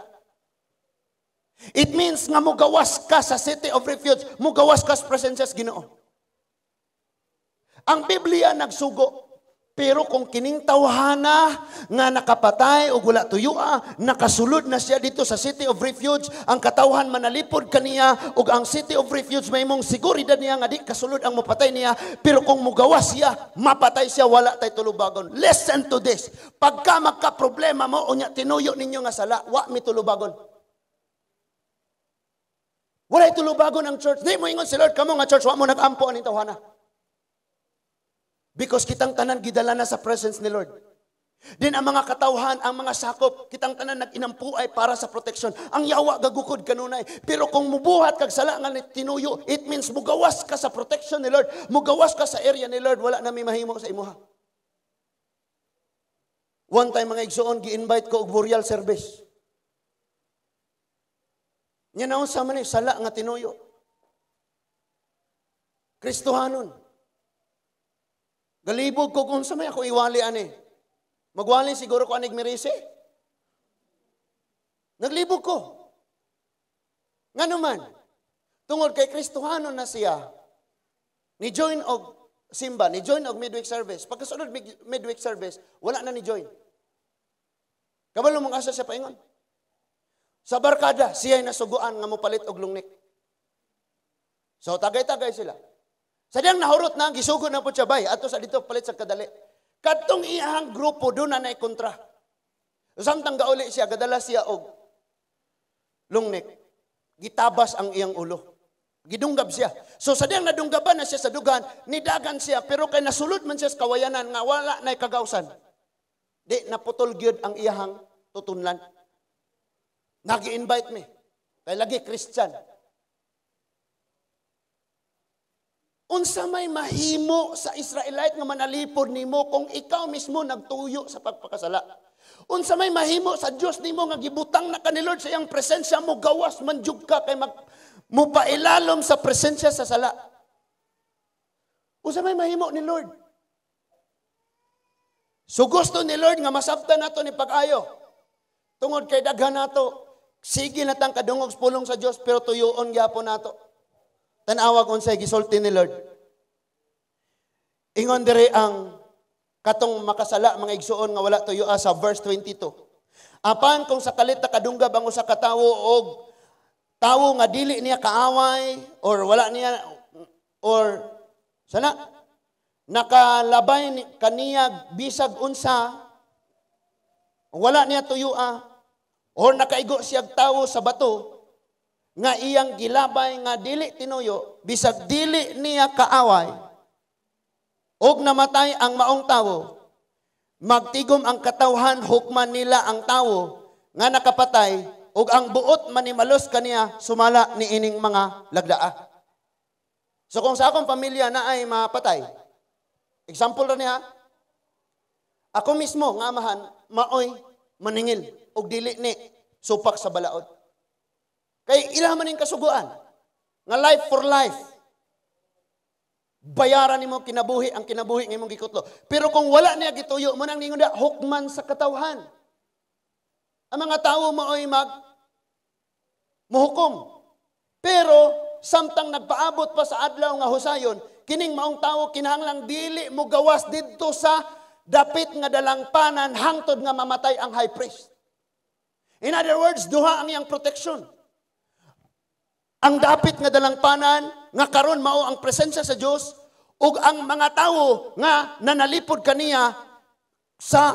it means nga mugawas ka sa city of refuge, mugawas ka sa presensya sa Ginoo. Ang Biblia nagsugo, pero kung kining tawhana nga nakapatay o wala tuyua, nakasulod na siya dito sa city of refuge, ang katawhan manalipod kaniya ug ang city of refuge may mong seguridad niya nga di kasulod ang mopatay niya, pero kung mugawas siya, mapatay siya, wala tay tulubagon. Listen to this. Pagka magka-problema mo, unya tinuyo ninyo nga sala, wa mi tulubagon. Walay tulubagon ang church. Di mo ingon si Lord, kamo nga church, wa mo nag-ampo aning tawhana. Because kitang tanan gidala na sa presence ni Lord. Din ang mga katawhan, ang mga sakop, kitang tanan nag-inampuay para sa protection. Ang yawa gagukod kanunay. Pero kung mubuhat kag sala nga tinuyo, it means mugawas ka sa protection ni Lord, mugawas ka sa area ni Lord, wala na may mahimo sa imuha. One time, mga igsoon, gi-invite ko og burial service. Nya naunsa man ni sala nga tinuyo? Kristohanon. Galibog ko kung sa may ako iwali ani. Magwali siguro ko anig mirise. Naglibog ko. Ngano man, tungod kay Kristohanon na siya, ni join og simba, ni join og midweek service. Pagkasunod midweek service, wala na ni join. Kabalo mong asa siya paingon. Sa barkada, siya'y nasuguan nga mopalit og lungnik. So tagay-tagay sila. Sa diyang nahurot na, gisugo na po siya bay, ato sa dito palit sa kadali. Kadtong iyang grupo doon na naikontra. Samtang gauli siya, gadala siya og lungnik. Gitabas ang iyang ulo. Gidunggab siya. So sa diyang nadunggaban na siya sa dugan, nidagan siya, pero kay nasulod man siya sa kawayanan nga wala na kagawsan. Di, naputol gyud ang iyahang tutunlan. Nagi-invite me. Kay lagi Christian. Unsa may mahimo sa Israelite nga manalipod nimo kung ikaw mismo nagtuyo sa pagpakasala? Unsa may mahimo sa Dios nimo nga gibutang na ka ni Lord sa iyang presensya mo, gawas man jud ka kay mupailalom sa presensya sa sala? Unsa may mahimo ni Lord? So gusto ni Lord nga masabtan nato ni pag-ayo. Tungod kay daghan nato, sige na tang kadungog sa pulong sa Dios, pero tuyoon gyapon nato. Tan-awag unsay gisulti ni Lord. Ingon diri ang katong makasala, mga igsuon, nga wala tuyo sa verse 22. Apan kung sa kalit nakadunggab ang usa ka tawo og tawo nga dili niya kaaway or wala niya or sana nakalabay kaniya bisag unsa, wala niya tuyua or nakaigo siyag tawo sa bato nga iyang gilabay nga dili tinuyo, bisag dili niya kaaway, og namatay ang maong tawo, magtigom ang katawhan, hukman nila ang tawo nga nakapatay, og ang buot manimalos kaniya sumala niining mga lagdaa. So kung sa akong pamilya na ay mapatay, example ra niya, ako mismo nga amahan, maoy maningil og dili ni supak sa balaod. Kay ila man ning kasuguan nga life for life. Bayaran nimo kinabuhi ang kinabuhi ng imong gikutlo. Pero kung wala niya gituyo mo nang ningon da hukman sa katawhan. Ang mga tawo maoy mag muhukom. Pero samtang nagpaabot pa sa adlaw nga husayon, kining maong tawo kinahanglang dili mo gawas didto sa dapit nga dalangpanan hangtod nga mamatay ang high priest. In other words, duha ang iyang protection. Ang dapit nga dalangpanan nga karon mao ang presensya sa Dios ug ang mga tawo nga nanalipod kaniya sa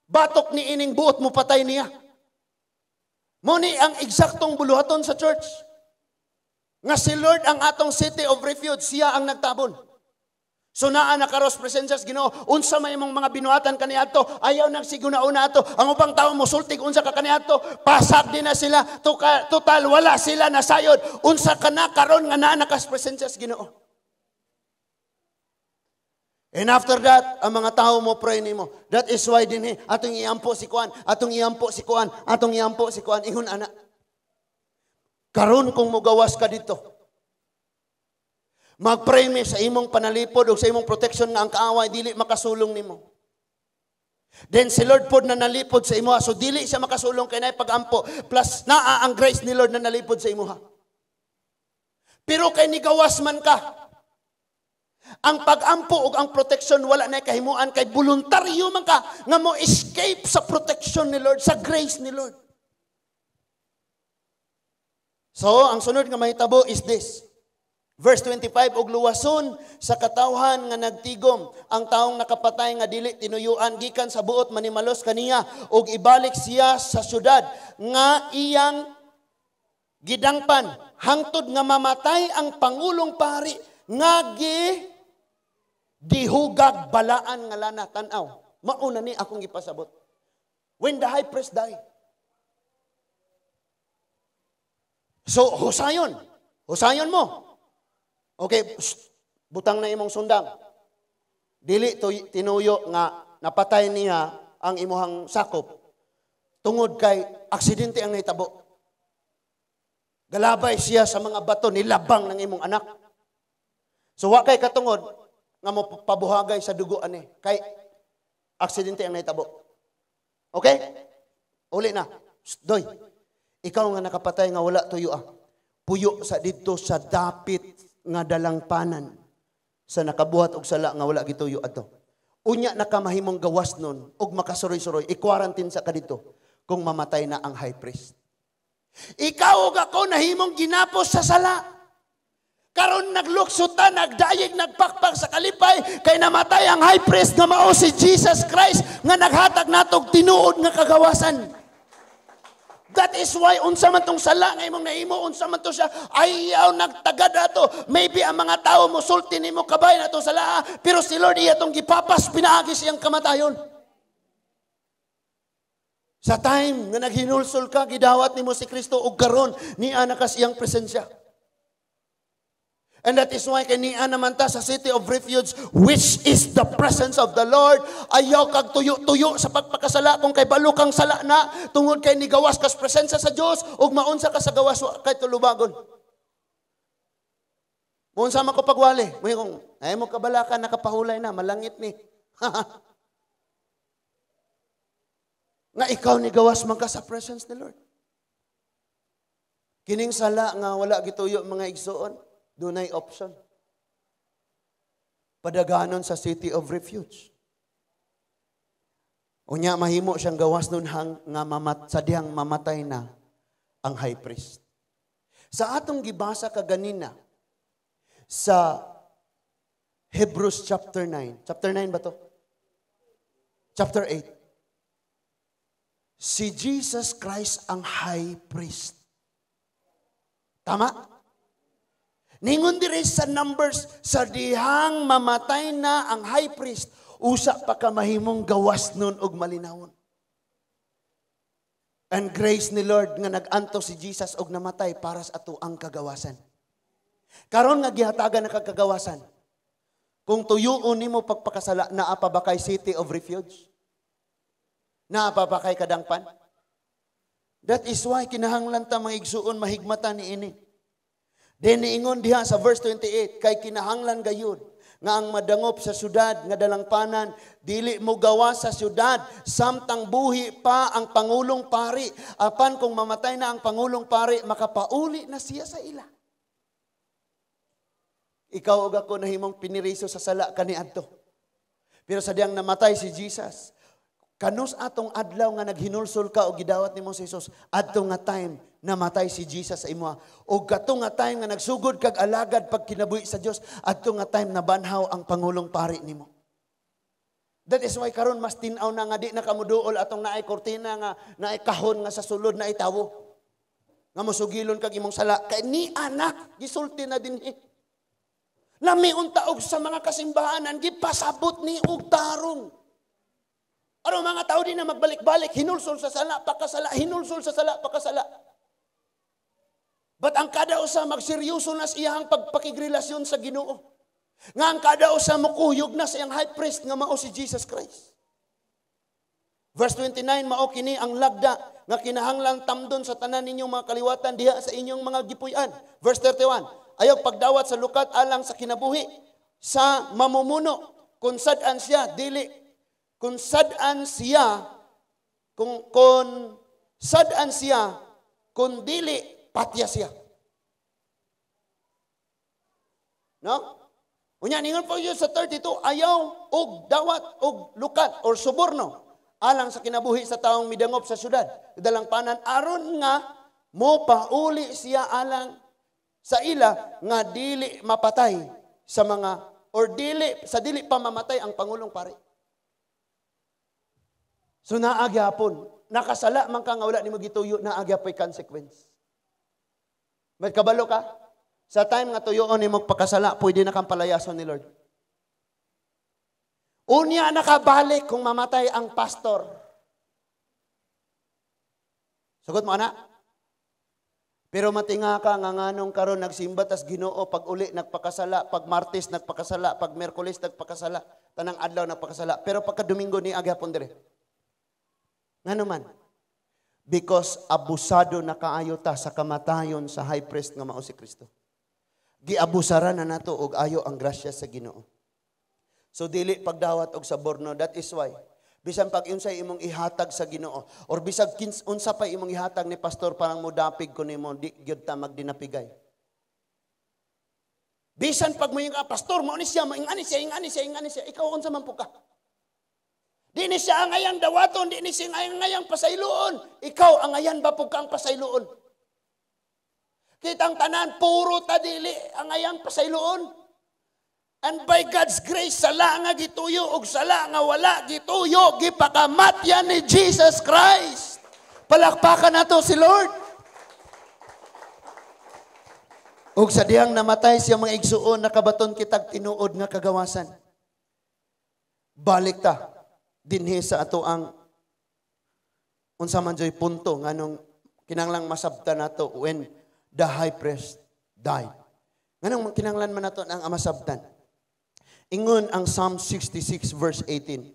batok ni ining buot mo patay niya. Mo ni ang eksaktong buluhaton sa church. Nga si Lord ang atong city of refuge, siya ang nagtabon. So naa na karos presensya sa Ginoo, unsa may imong mga binuhatan kaniadto, ayaw nang siguna-una ato. Ang ubang tawo mosultig unsa ka kaniadto, pasag din na sila, total wala sila nasayod. Unsa ka na karon nga naa na kas presensya sa Ginoo. And after that, ang mga tao mo pray nimo. That is why dinhi atong iampo si kuan, atong iampo si kuan, atong iampo si kuan, ingon ana. Karon kung mugawas ka dito, magpray mi sa imong panalipod o sa imong protection nga ang kaaway dili makasulong nimo. Then si Lord pod na nalipod sa imo, so dili siya makasulong kay naay pagampo. Plus naa ang grace ni Lord na nalipod sa imo. Pero kay nigawas man ka, ang pagampo ug ang protection wala na kahimuan kay voluntaryo man ka nga mo escape sa protection ni Lord, sa grace ni Lord. So, ang sunod nga mahitabo is this. Verse 25, "Og luwason sa katawhan nga nagtigom ang taong nakapatay nga dili tinuyuan gikan sa buot manimalos kaniya og ibalik siya sa syudad nga iyang gidangpan hangtod nga mamatay ang pangulong pari nga gi dihugag balaan nga lana." Tan-aw, mauna ni akong gipasabot. When the high priest die. So, husayon. Husayon mo. Okay, shh, butang na imong sundang. Dili to tinuyo nga napatay niya ang imuhang sakop tungod kay aksidente ang nahitabo. Galabay siya sa mga bato, nilabang ng imong anak. So wa kay katungod nga mo pabuhagay sa dugo ani kay aksidente ang nahitabo. Okay? Uli na. Shh, doy. Ikaw nga nakapatay nga wala tuyo ah. Puyo sa didto sa dapit nga dalangpanan sa nakabuhat og sala nga wala gituyo adto. Unya nakamahimong gawas nun og makasuroy-suroy, i-quarantine sa kadito kung mamatay na ang high priest. Ikaw ug ako nahimong ginapos sa sala. Karon naglukso ta, nagdayeg, nagpakpak sa kalipay kay namatay ang high priest nga mao si Jesus Christ nga naghatag natog tinuod nga kagawasan. That is why unsa man tong sala nga imong nahimo, unsa man to siya, ayaw nagtagad ato. Maybe ang mga tao mosulti nimo kabay na to sala, pero si Lord iya tong gipapas pinaagi siyang kamatayon. Sa time nga naghinulsol ka, gidawat nimo si Kristo og karon niya na kas iyang presensya. And that is why kay niya naman ta sa city of refuge, which is the presence of the Lord. Ayaw kag tuyo-tuyo sa pagpakasala kung kay balo kang sala na, tungod kay nigawas kas presensya sa Dios ug maunsa ka sa gawas wa kay tulubagon. Muunsa man ko pagwali, moingon, ay mo kabalaka nakapahulay na, malangit ni. Nga ikaw nigawas man ka sa presence ni Lord. Kining sala nga wala gituyo, mga igsoon, dunay option. Padaganon sa city of refuge. Unya mahimo siyang gawas nun hang nga sa dihang mamatay na ang high priest. Sa atong gibasa kaganina sa Hebrews chapter 9. Chapter 9 ba to? Chapter 8. Si Jesus Christ ang high priest. Tama? Ningon diri sa Numbers, sa dihang mamatay na ang high priest, usa pa ka mahimong gawas nun og malinawon. And grace ni Lord nga nag-anto si Jesus og namatay para sa ato ang kagawasan. Karon nga gihatagan na kag kagawasan, kung tuyuon nimo pagpakasala, naa pa ba kay city of refuge? Naa pa ba kay kadangpan? That is why kinahanglan ta mga igsuon mahigmatan niini. Then niingon diha sa verse 28, kay kinahanglan gayud nga ang madangop sa syudad nga dalangpanan dili mo gawa sa syudad samtang buhi pa ang pangulong pari, apan kung mamatay na ang pangulong pari, makapauli na siya sa ila. Ikaw ug ako nahimong piniriso sa sala kaniadto. Pero sa diyang namatay si Jesus, kanus atong adlaw nga naghinulsol ka o gidawat nimo si Jesus, adto nga time namatay si Jesus sa imo. O kato nga time nga nagsugod kag alagad pag kinabuhi sa Dios, adto nga time nabanhaw ang pangulong pari nimo. That is why karon mas tin-aw na nga di na kamuduol atong naay kortina nga naay kahon nga sa sulod naay tawo. Nga mosugilon kag imong sala kay ni anak gisulti na dinhi. Lami unta og sa mga kasimbahanan gipasabot ni og tarong. Aron mga tao di na magbalik-balik, hinulsol sa sala, pakasala, hinulsol sa sala, pakasala. But ang kada usa magseryoso na sa iyang pagpakigrelasyon sa Ginoo. Nga ang kada usa mokuyog na sa iyang high priest nga mao si Jesus Christ. Verse 29, mao kini ang lagda nga kinahanglan tamdon sa tanan ninyong mga kaliwatan diha sa inyong mga gipuy-an. Verse 31, ayaw pagdawat sa lukat alang sa kinabuhi sa mamumuno kung sad-an siya dili kung sad-an siya kung sad-an siya kung dili patya siya. No? Unya ningon po yun sa 32, ayaw og dawat og lukat or suborno alang sa kinabuhi sa taong midangop sa syudad. Dalangpanan aron nga mo pauli siya alang sa ila nga dili mapatay sa mga or dili sa dili pa mamatay ang pangulong pari. So naa gyapon, nakasala man ka nga wala nimo gituyo, naa gyapoy consequence. May kabalo ka? Sa time nga tuyoon nimo pagkasala, pwede na kang palayason ni Lord. Unya nakabalik kung mamatay ang pastor. Sagot mo, anak? Pero matinga ka nga nganong karon nagsimba tas Ginoo pag uli nagpakasala, pag Martes nagpakasala, pag Miyerkules nagpakasala, tanang adlaw nagpakasala. Pero pagka Domingo ni agyapon dire. Ngano man? Because abusado na kaayo ta sa kamatayon sa high priest nga mao si Kristo. Giabusaran na nato og ayo ang grasya sa Ginoo. So dili pagdawat og saborno, that is why bisan pag unsay imong ihatag sa Ginoo or bisag unsa pa imong ihatag ni pastor parang modapig ko nimo, di gyud ta magdinapigay. Bisan pag moingon ka, pastor mao ni siya, maingani siya, ingani siya, ingani siya, ikaw unsa man po ka? Di ni siya ang ayang dawaton, di ni siya ang ayang pasayloon. Ikaw ang ayan ba po ka ang pasayloon? Kitang tanan, puro ta dili ang ayang pasayloon. And by God's grace, sala nga gituyo og sala nga wala gituyo, gipakamatyan ni Jesus Christ. Palakpakan nato si Lord. Og sa dihang namatay siya mga igsuon, nakabaton kitag tinuod nga kagawasan. Balik ta dinhi sa ato ang unsa man joy punto nganong kinahanglang masabtan nato when the high priest died. Nganong kinahanglan man nato ang masabtan? Ingon ang Psalm 66 verse 18.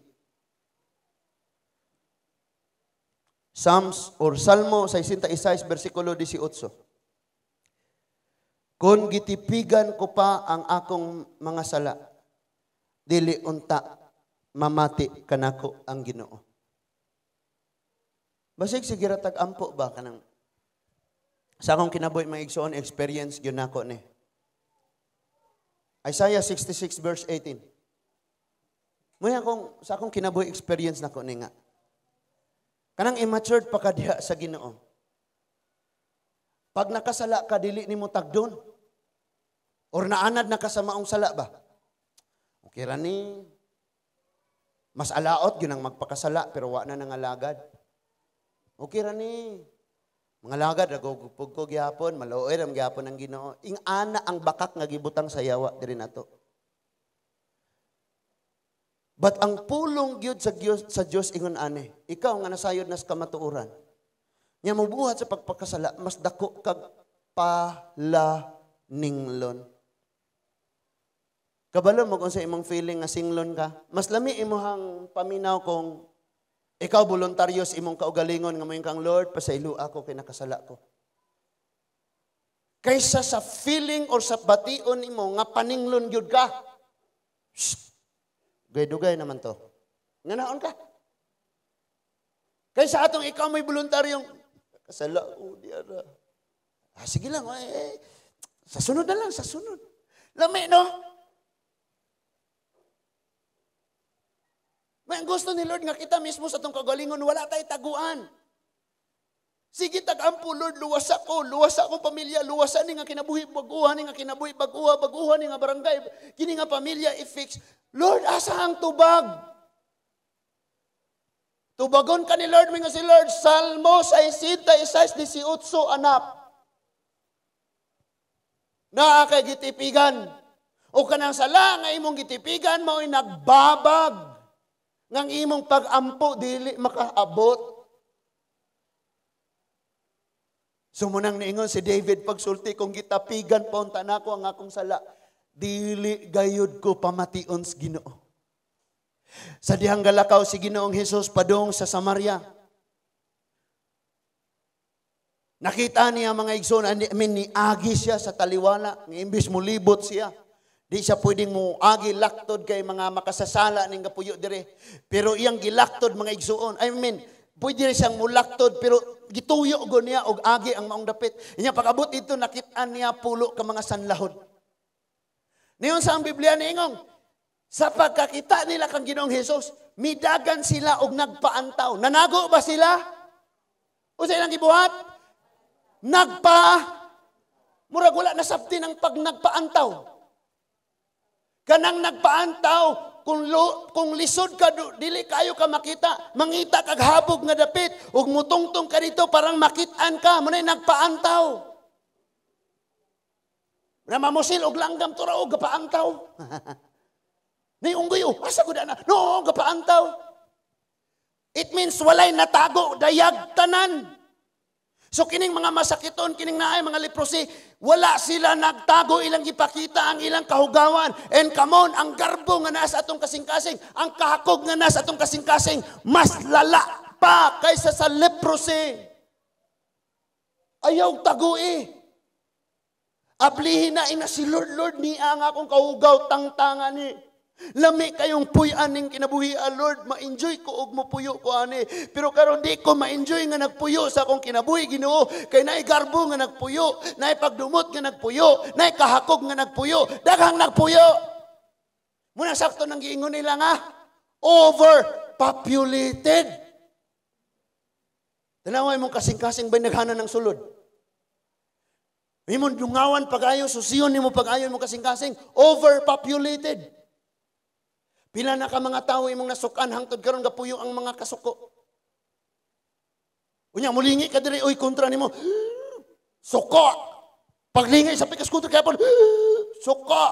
Psalms or Salmo 66 versikulo 18. Kung gitipigan ko pa ang akong mga sala, dili unta mamati kanako ang Ginoo. Basig sige ra tag ampo ba kanang sa akong kinabuhi mga igsoon experience gyud nako ni. Isaiah 66 verse 18. Muna akong sa akong kinabuhi experience nako ni nga. Kanang immature pa ka diha sa Ginoo. Pag nakasala ka dili nimo tagdon. Or naanad na ka sa maong sala ba? Okay ra ni. Mas alaot gyud ang magpakasala pero wa na nangalagad. Okay ra ni. Mga lagad, nagugupog ko gihapon, maluoy ram gihapon ang Ginoo. Ing-ana ang bakak nga gibutang sa yawa diri nato. But ang pulong gyud sa Dios ingon ani, ikaw nga nasayod na sa kamatuoran. Nya mobuhat sa pagpakasala, mas dako kag palaninglon. Kabalo mo kung sa imong feeling nga singlon ka, mas lami imong paminaw kung ikaw voluntaryo sa imong kaugalingon nga moingon kang Lord, pasaylo ako kay nakasala ko. Kaysa sa feeling or sa bation nimo nga paninglon gyud ka. Shh. Dugay-dugay naman to. Nganaon ka. Kaysa atong ikaw may voluntaryong kasala ko di ara. Ah, sige lang, eh, sa sunod na lang, sa sunod. Lami no? May gusto ni Lord nga kita mismo sa atong kagalingon, wala tayo taguan. Sige, tag-ampo, Lord, luwas ako, luwas akong pamilya, luwasan ni nga kinabuhi, baguhan ni nga kinabuhi, baguha, baguhan ni nga barangay, kini nga pamilya, i-fix. Lord, asa ang tubag? Tubagon ka ni Lord, mga si Lord, Salmo 66:18, anak. Naa kay gitipigan. O kanang sala nga imong gitipigan, mao'y nagbabag ngang imong pag-ampo dili makaabot. Sumunang niingon si David pagsulti, kung gitapigan pa unta nako ang akong sala, Dili gayud ko pamation sa Ginoo. Sa dihang galakaw si Ginoong Hesus padung sa Samaria. Nakita niya, mga igsoon, I mean, niagi siya sa taliwala, nga imbis mulibot siya. Di siya pwedeng muagi laktod kay mga makasasala ning gapuyo dire. Pero iyang gilaktod, mga igsoon. I mean, pwede rin siyang mulaktod pero gituyo go niya og agi ang maong dapit. Inya pag-abot dito, nakit-an niya pulo ka mga sanlahod. Niyon sa ang Biblia niingong, sa pagkakita nila kang Ginoong Hesus, midagan sila og nagpaantaw. Nanago ba sila? O sa ilang gibuhat? Nagpa murag wala nasabti ng pag nagpaantaw. Kanang nagpaantaw, kung lisod ka, dili kayo ka makita, mangita kag habog nga dapit, ug mutungtong ka dito parang makitaan ka, muna'y nagpaantaw. Na mamusil og langgam tura og gapaantaw. Ni unggoy, oh, asa gud na? No, gapaantaw. It means walay natago, dayag tanan. So kining mga masakiton, kining naay mga leprosy, wala sila nagtago, ilang gipakita ang ilang kahugawan. And come on, ang garbo nga naa sa atong kasing-kasing, ang kahakog nga naa sa atong kasing-kasing, mas lala pa kaysa sa leprosy. Ayaw tagui. Ablihin na ina si Lord, Lord, niya ang akong kahugaw, tangtangan ni. Lami kayong puy-an ning kinabuhi, Lord, ma-enjoy ko og mopuyo ko ani. Pero karon di ko ma-enjoy nga nagpuyo sa akong kinabuhi, Ginoo, kay naay garbo nga nagpuyo, naay pagdumot nga nagpuyo, naay kahakog nga nagpuyo, daghang nagpuyo. Muna sakto nang giingon nila nga overpopulated. Tanaway mong kasing-kasing ba naghana ng sulod? Imong dungawan pag-ayo, susiyon nimo pag-ayo imong kasing-kasing, overpopulated. Pila na ka mga tao imong nasukan hangtod karon gapuyo ang mga kasuko. Unya mulingi ka diri, oy, kontra nimo. Suko. Paglingay sa pikas kontra kay suko.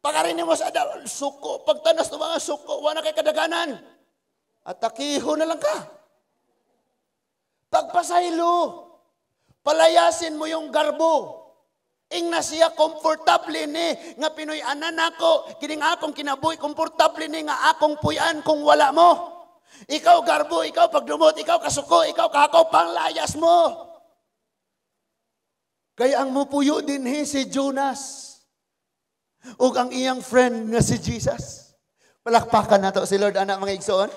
Pagarin nimo sa adaw, suko. Pagtanas ng mga suko, wala kay kadaganan. Atakiho na lang ka. Pagpasaylo, palayasin mo yung garbo. Ingna siya, komportable ni nga Pinoy anan nako, kining akong kinabuhi, komportable ni nga akong puy-an kung wala mo. Ikaw garbo, ikaw pagdumot, ikaw kasuko, ikaw kahakaw, panglayas mo. Kaya ang mupuyo din he si Jonas ug ang iyang friend nga si Jesus. Palakpakan nato si Lord, anak, mga igsoon.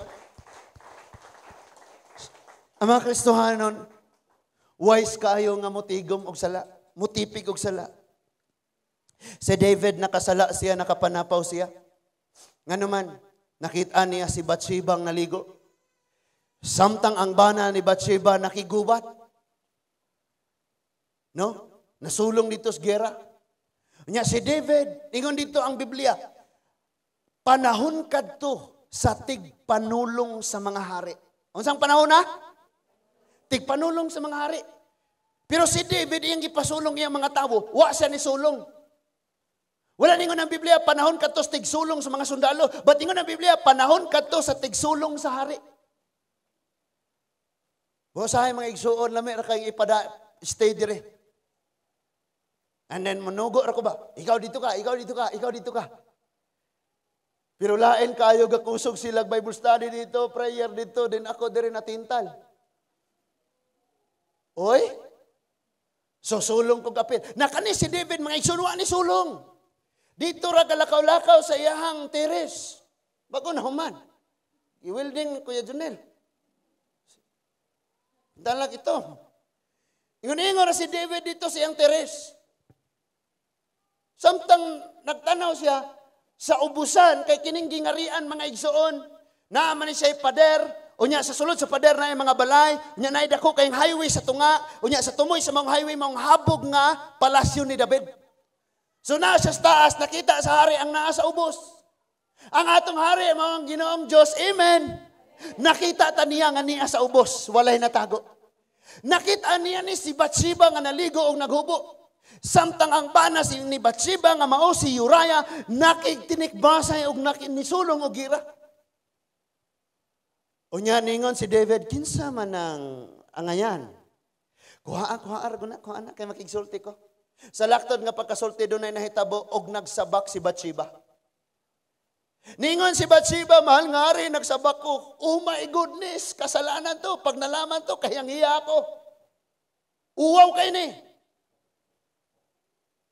Ang mga Kristohanon, wise kaayo nga mutigom og sala, mutipig og sala. Si David nakasala siya, nakapanapaw siya. Nganuman, nakita niya si Bathsheba ang naligo. Samtang ang bana ni Bathsheba nakigubat. No? Nasulong dito sa gera. Nya si David, ingon dito ang Biblia, panahon kadto sa tigpanulong sa mga hari. Unsang panahon na? Tigpanulong sa mga hari. Pero si David, iyang gipasulong iyang mga tawo, wa siya ni sulong. Wala ningon ang Biblia, panahon kadto sa tigsulong sa mga sundalo. But ingon ang Biblia, panahon kadto sa tigsulong sa hari. Busahay mga igsuon, lami ra kay ipada, stay dire. And then manugo ra ko ba? Ikaw dito ka, ikaw dito ka, ikaw dito ka. Pero lain kayo gakusog sila Bible study dito, prayer dito, din ako dire natintal. Oy? So sulong ko kapit. Nakani si David mga igsuon ni sulong. Dito ra kalakaw-lakaw sa iyahang teres. Bago na human. I-welding Kuya Junel. Dalag ito. Ingon-ingon ra si David dito sa iyang teres. Samtang nagtanaw siya sa ubusan kay kining gingarian mga igsuon, naa man ni siya pader, unya sa sulod sa pader na mga balay, unya naay dako kayong highway sa tunga, unya sa tumoy sa mga highway maong habog nga palasyo ni David. So naa siya sa taas, nakita sa hari ang naa sa ubos. Ang atong hari mao ang Ginoong Dios, amen. Nakita ta niya nga niya sa ubos, walay natago. Nakita niya ni si Bathsheba nga naligo og naghubo. Samtang ang bana si ni Bathsheba nga mao si Uriah nakigtinikbasay og nakinisulong og gira. Unya ningon si David, kinsa man ang angayan? Kuha ra guna, kuha na kay makigsulti ko. Sa laktod nga pagkasulti, dunay nahitabo og nagsabak si Bathsheba. Ningon si Bathsheba, "Mahal nga hari, nagsabak ko." "Oh my goodness, kasalanan to. Pag nalaman to, kahiyang hiya ako. Uwaw kay ni."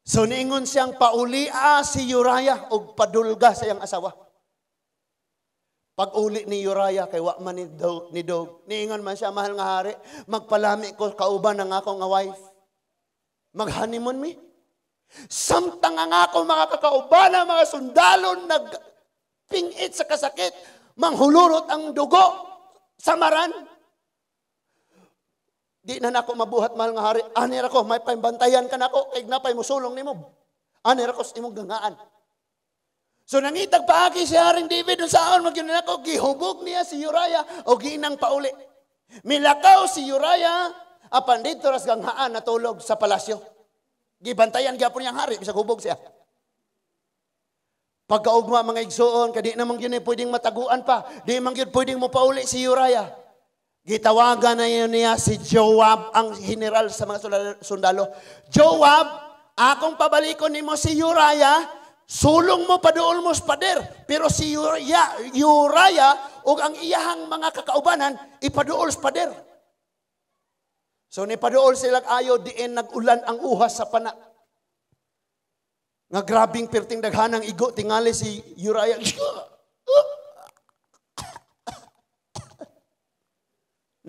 So niingon siyang paulia si Uriah og padulga sa iyang asawa. Pag uli ni Uriah kay wa man ni dog, niingon man siya, "Mahal nga hari, magpalami ko kauban ng akong nga wife. Mag-honeymoon mi. Samtang ang ako mga kakauban, mga sundalo, nagpingit sa kasakit, manghulurot ang dugo samaran. Di na nako mabuhat, mahal nga hari. Ani ra ko, may pambantayan ka nako, kay napay musulong nimo. Ani ra ko sa imong gangaan." So nangitag paagi si Haring David unsaon magyud nako, gihubog niya si Uriah o giinang pauli. Milakaw si Uriah apan dito ras ganghaan natulog sa palasyo. Gibantayan gyapon niyang hari bisag hubog siya. Pagkaugma, mga igsuon, kadi naman gyud pwedeng mataguan pa. Di man gyud pwedeng mo pauli si Uriah. Gitawagan na yun niya si Joab, ang general sa mga sundalo. "Joab, akong pabalikon nimo si Uriah, sulong mo paduol mo sa pader. Pero si Uriah ug ang iyahang mga kakaubanan ipaduol sa pader." So nipaduol sila ayo diin nag-ulan ang uhas sa pana. Nga grabing perting daghanang igo, tingali si Uriah.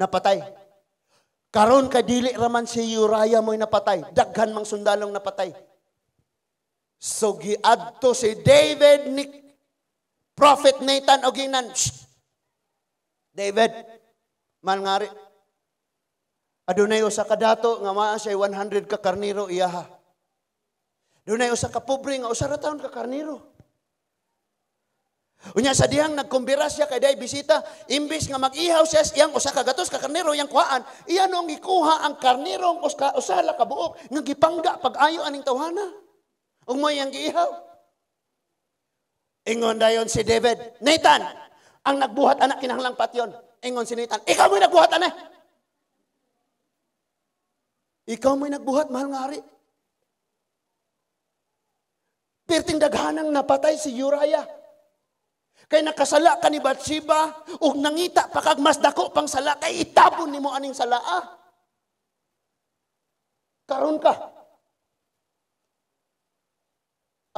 Napatay. Karon kay dili raman si Uriah mo'y napatay. Daghan mang sundalong napatay. So giadto si David ni Prophet Nathan og ginan, "Shh! David, man ngari. Adunay usa ka dato nga maa siya 100 ka karniro iyaha. Dunay usa ka pobre nga usa ra taon ka karniro. Unya sa dihang nagkumbira siya kay day bisita, imbis nga mag-ihaw siya sa iyang usa ka gatos ka karniro iyang kuhaan, iya nung gikuha ang karnirong usa la ka buok nga gipangga pag-ayo aning tawhana. Ug mo iyang giihaw." Ingon dayon si David, "Nathan, ang nagbuhat anak kinahanglang patyon." Ingon si Nathan, "Ikaw mo'y nagbuhat ana. Ikaw mo'y nagbuhat, mahal nga hari. Perting daghanang napatay si Uriah. Kay nakasala ka ni Bathsheba, ug nangita pa kag mas dako pang sala, kay itabon nimo aning salaa. Karon ka.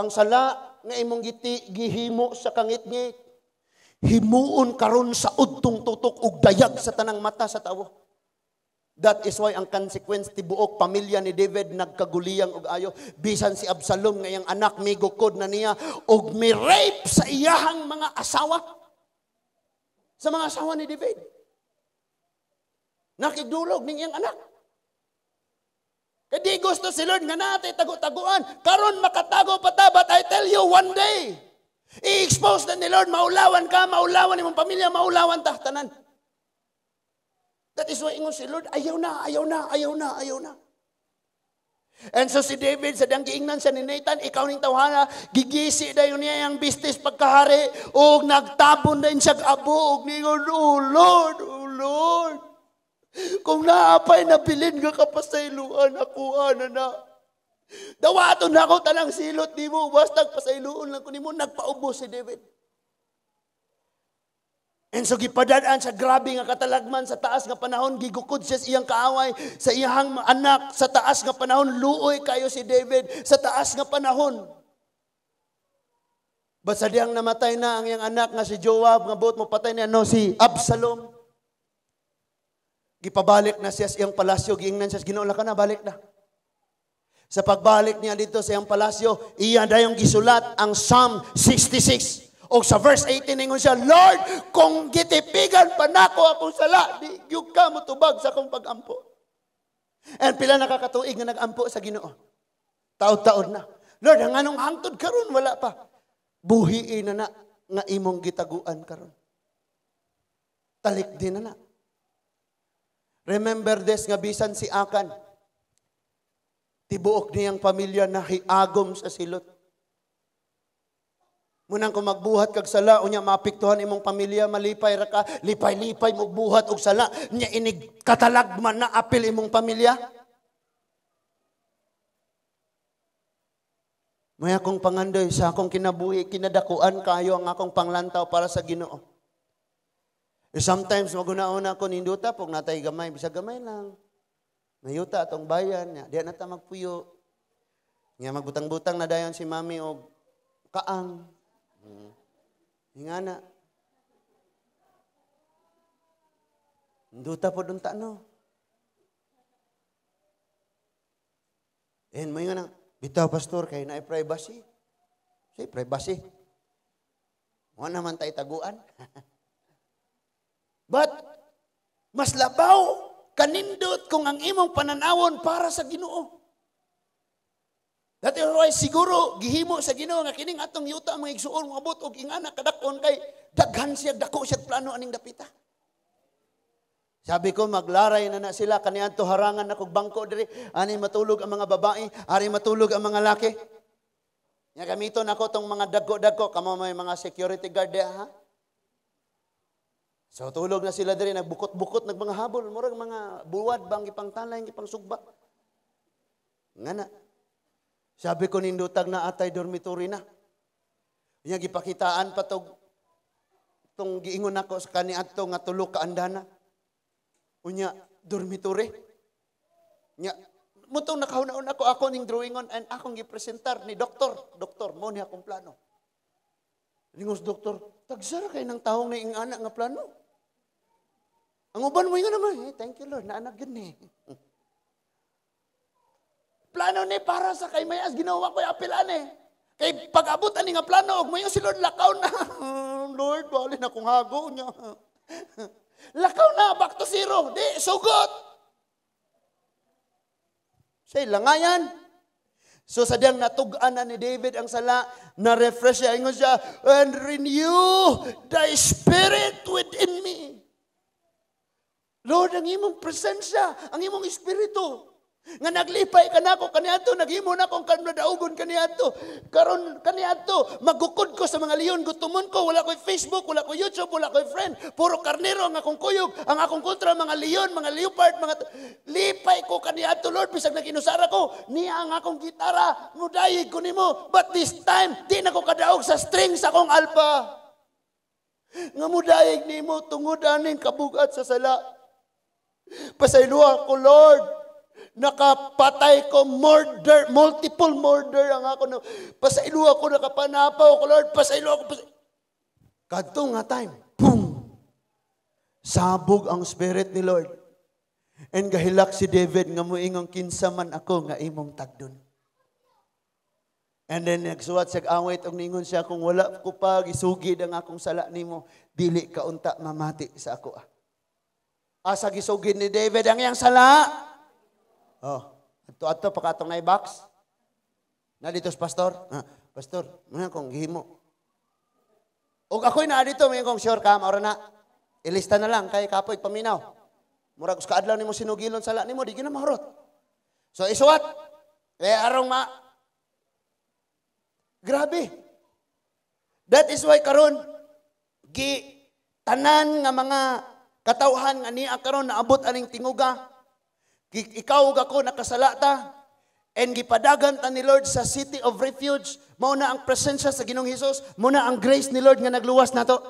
Ang sala nga imong gihimo sa kangitngit, himuon karon sa udtong tutok ug dayag sa tanang mata sa tawo." That is why ang consequence, tibuok pamilya ni David nagkaguliyang og ayo. Bisan si Absalom nga iyang anak migukod na niya og mi-rape sa iyahang mga asawa. Sa mga asawa ni David. Nakigdulog ning iyang anak. Kay di gusto si Lord nga natay tago-taguan. Karon makatago pa ta, but I tell you, one day, i-expose na ni Lord, maulawan ka, maulawan imong pamilya, maulawan ta tanan. That is why ingon si Lord, ayaw na, ayaw na, ayaw na, ayaw na. And so si David, sa diyang giingnan siya ni Nathan, "Ikaw ning tawhana," gigisi dayon niya ang bistis pagkahari, ug nagtabon din siya abo, ug ningon, "Oh Lord, oh Lord, kung naapay nabilin nga kapasayloan, akuha na na. Dawaton na ako tanang silot nimo, basta pasayloon lang ko nimo." Nagpaubos si David. And so gipadad-an sa grabe nga katalagman sa taas nga panahon, gigukod siya sa iyang kaaway, sa iyang anak, sa taas nga panahon, luoy kayo si David, sa taas nga panahon. Basta diyang namatay na ang iyang anak nga si Joab, nga buot mo patay niya, no, si Absalom. Gipabalik na siya sa iyang palasyo, giingnan siya sa Ginoo, "Ka na, balik na." Sa pagbalik niya dito sa iyang palasyo, iya dayong gisulat ang Psalm 66. O sa verse 18, ingon siya, "Lord, kung gitipigan pa nako akong sala, di gyud ka motubag sa akong pag-ampo." And pila nakakatuig nga nag-ampo sa Ginoo? Taod-taod na. "Lord, ang anong hangtod karon wala pa." Buhiin na na nga imong gitaguan karon. Talik din na na. Remember this, nga bisan si Akan, tibuok niyang pamilya na hiagom sa silot. Munang kung magbuhat kag sala, unya maapektuhan imong pamilya, malipay ra ka, lipay-lipay mo buhat og sala, nya inig katalagman na apil imong pamilya. May akong pangandoy sa akong kinabuhi, kinadakuan kayo ang akong panglantaw para sa Ginoo. Eh, sometimes maguna-una ko ninduta pug natay gamay, bisag gamay lang. Mayuta atong bayan nya, diha na ta magpuyo. Nya magbutang-butang na dayon si mami og kaang. Ingana. Ninduta po unta no. And may nga na, bitaw pastor kay naay privacy. Si privacy. Wa naman tay taguan. But mas labaw kanindot kung ang imong pananawon para sa Ginoo. That is why siguro gihimo sa Ginoo nga kining atong yuta mga igsuon moabot og ingana kadak-on kay daghan siya, dako siya plano aning dapita. Sabi ko, maglaray na na sila, kaniadto harangan na kog bangko diri, ani matulog ang mga babae, ari matulog ang mga laki. Nya gamiton ako tong mga dagko-dagko, kamo may mga security guard diha, ha? So tulog na sila diri, nagbukot-bukot, nagmanga habol, murag mga buwad bang gipangtalay, gipangsugba. Ngana. Sabi ko nindutag na atay dormitory na. Nya gipakitaan pa tog tong giingon nako sa kaniadto nga tulo ka andana. Unya, dormitory. Nya, mutong nakahuna-una ko, ako ning drawingon and akong gipresentar ni doktor. Doktor, mo ni akong plano. Lingos doktor, tagsara kay ng taong na ingana nga plano. Ang uban mo nga naman, eh, thank you Lord, naanag yun eh. Plano ni para sa kay mayas, ginawa ko yung apilan eh. Kay pag-abot ani nga plano, og mayo si Lord, lakaw na. Lord, wali na kong hago niya. Lakaw na, back to zero. Di, sugot. Say, langayan. So sa diyang natug-an na ni David ang sala, na-refresh siya, ingon siya, and renew thy spirit within me. Lord, ang imong presensya, ang imong espiritu, nga naglipay ka nako kaniadto, naghimo na akong kanadaugon kaniadto. Karon kaniadto, magukod ko sa mga leon, gutumon ko, wala ko'y Facebook, wala ko'y YouTube, wala ko'y friend. Puro karnero ang akong kuyog, ang akong kontra mga leon, mga leopard, mga lipay ko kaniadto, Lord, bisag naginusara ko, niya ang akong gitara, mudayig ko nimo. But this time, di na ko kadaog sa strings akong alpa. Nga mudayig nimo tungod aning kabugat sa sala. Pasayloa ko, Lord. Nakapatay ko, murder, multiple murder ang ako. Pasaylo ako, nakapanapaw ako, Lord. Pasaylo ako. Kadto nga time, boom! Sabog ang spirit ni Lord. And gahilak si David nga muingong kinsa man ako nga imong tagdon. And then nagsuwat siya awit og ningon siya, kung wala ko pa gisugid ang akong sala nimo, dili ka unta mamati sa ako. Asa gisugid ni David ang iyang sala? Oh, ato-ato pa katong na box. Na dito sa pastor. Ah, pastor, muna kong gihimo. Og ako'y na dito, may kong sure ka, maura na. Ilista na lang kay kapoy paminaw. Murag us kaadlaw nimo sinugilon sala nimo, di gyud na mahurot. So isuwat. Eh arong ma. Grabe. That is why karon gi tanan nga mga katawhan nga niya karon naabot aning tinguga. Ikaw ug ako nakasala ta, and gipadagan ta ni Lord sa city of refuge. Mao na ang presensya sa Ginoong Hesus, mao na ang grace ni Lord nga nagluwas nato.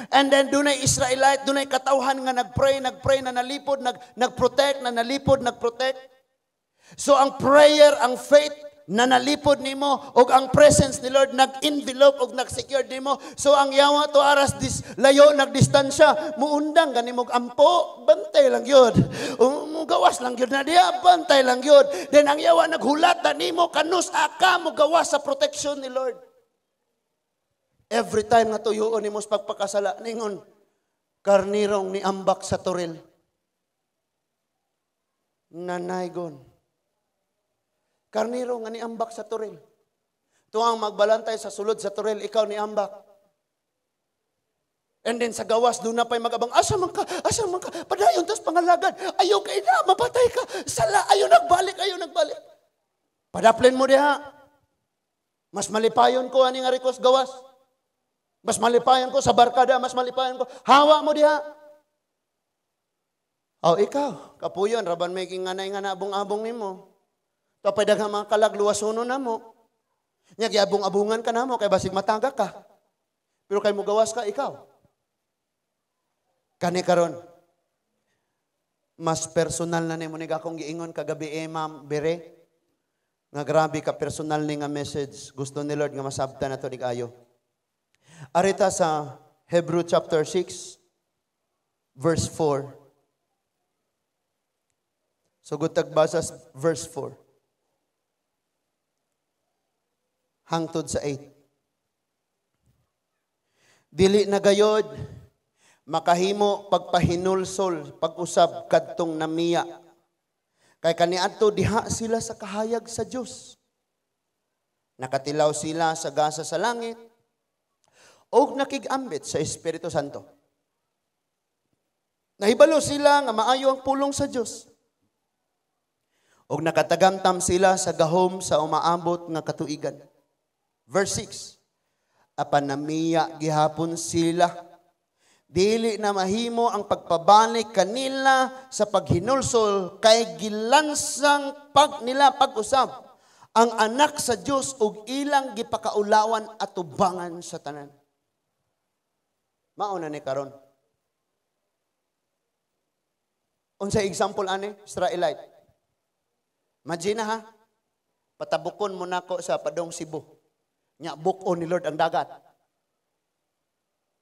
And then dunay Israelite, dunay katawhan nga nagpray, nagpray na nalipod, nagprotect, na nalipod, nagprotect. So ang prayer, ang faith na nalipod nimo og ang presence ni Lord nag-envelope og nag-secure nimo. So ang yawa to aras dis layo nagdistansya, muundang gani mog ampo, bantay lang gyud. Mugawas lang gyud na diha, bantay lang gyud. Then ang yawa naghulat na nimo kanus aka mogawas sa protection ni Lord. Every time nga tuyuon nimo sa pagpakasala ningon karnirong ni ambak sa toril. Nanaygon. Karniro nga niambak sa toril. Tuang magbalantay sa sulod sa toril, ikaw niambak. And then sa gawas, doon na pa'y mag-abang, asa man ka, padayon, tas pangalagad, ayaw kay na, mapatay ka, sala, ayaw nagbalik, ayaw nagbalik. Padaplin mo diha. Mas malipayon ko, ani nga request gawas. Mas malipayon ko sa barkada, mas malipayon ko. Hawa mo diha. Oh, ikaw, kapuyon, raban may kinganay nga na abong-abong nimo. Tapay daghang mga kalag, luwasuno na mo. Nya giabong-abungan ka namo kay basig matagak ka. Pero kay mugawas ka ikaw. Kani karon mas personal na nimo ni akong giingon kagabi eh, Ma'am Bere. Nga grabe ka personal ni nga message. Gusto ni Lord nga masabtan nato dig ayo. Arita sa Hebrew chapter 6 verse 4. Sugod tagbasa verse 4. Hangtod sa 8. Dili na gayod makahimo pagpahinulsol pag-usab kadtong namiya. Kay kaniadto diha sila sa kahayag sa Dios. Nakatilaw sila sa gasa sa langit og nakig-ambit sa Espiritu Santo. Nahibalo sila nga maayo ang pulong sa Dios. Og nakatagamtam sila sa gahom sa umaabot nga katuigan. Verse 6. Apan namiya gihapon sila. Dili na mahimo ang pagpabalik kanila sa paghinulsol kay gilansang pag nila pag-usab ang anak sa Dios ug ilang gipakaulawan atubangan sa tanan. Mao na ni karon. Unsay example ani? Israelite. Imagine ha, patabukon mo nako sa Padong Cebu. Nya buk-on ni Lord ang dagat.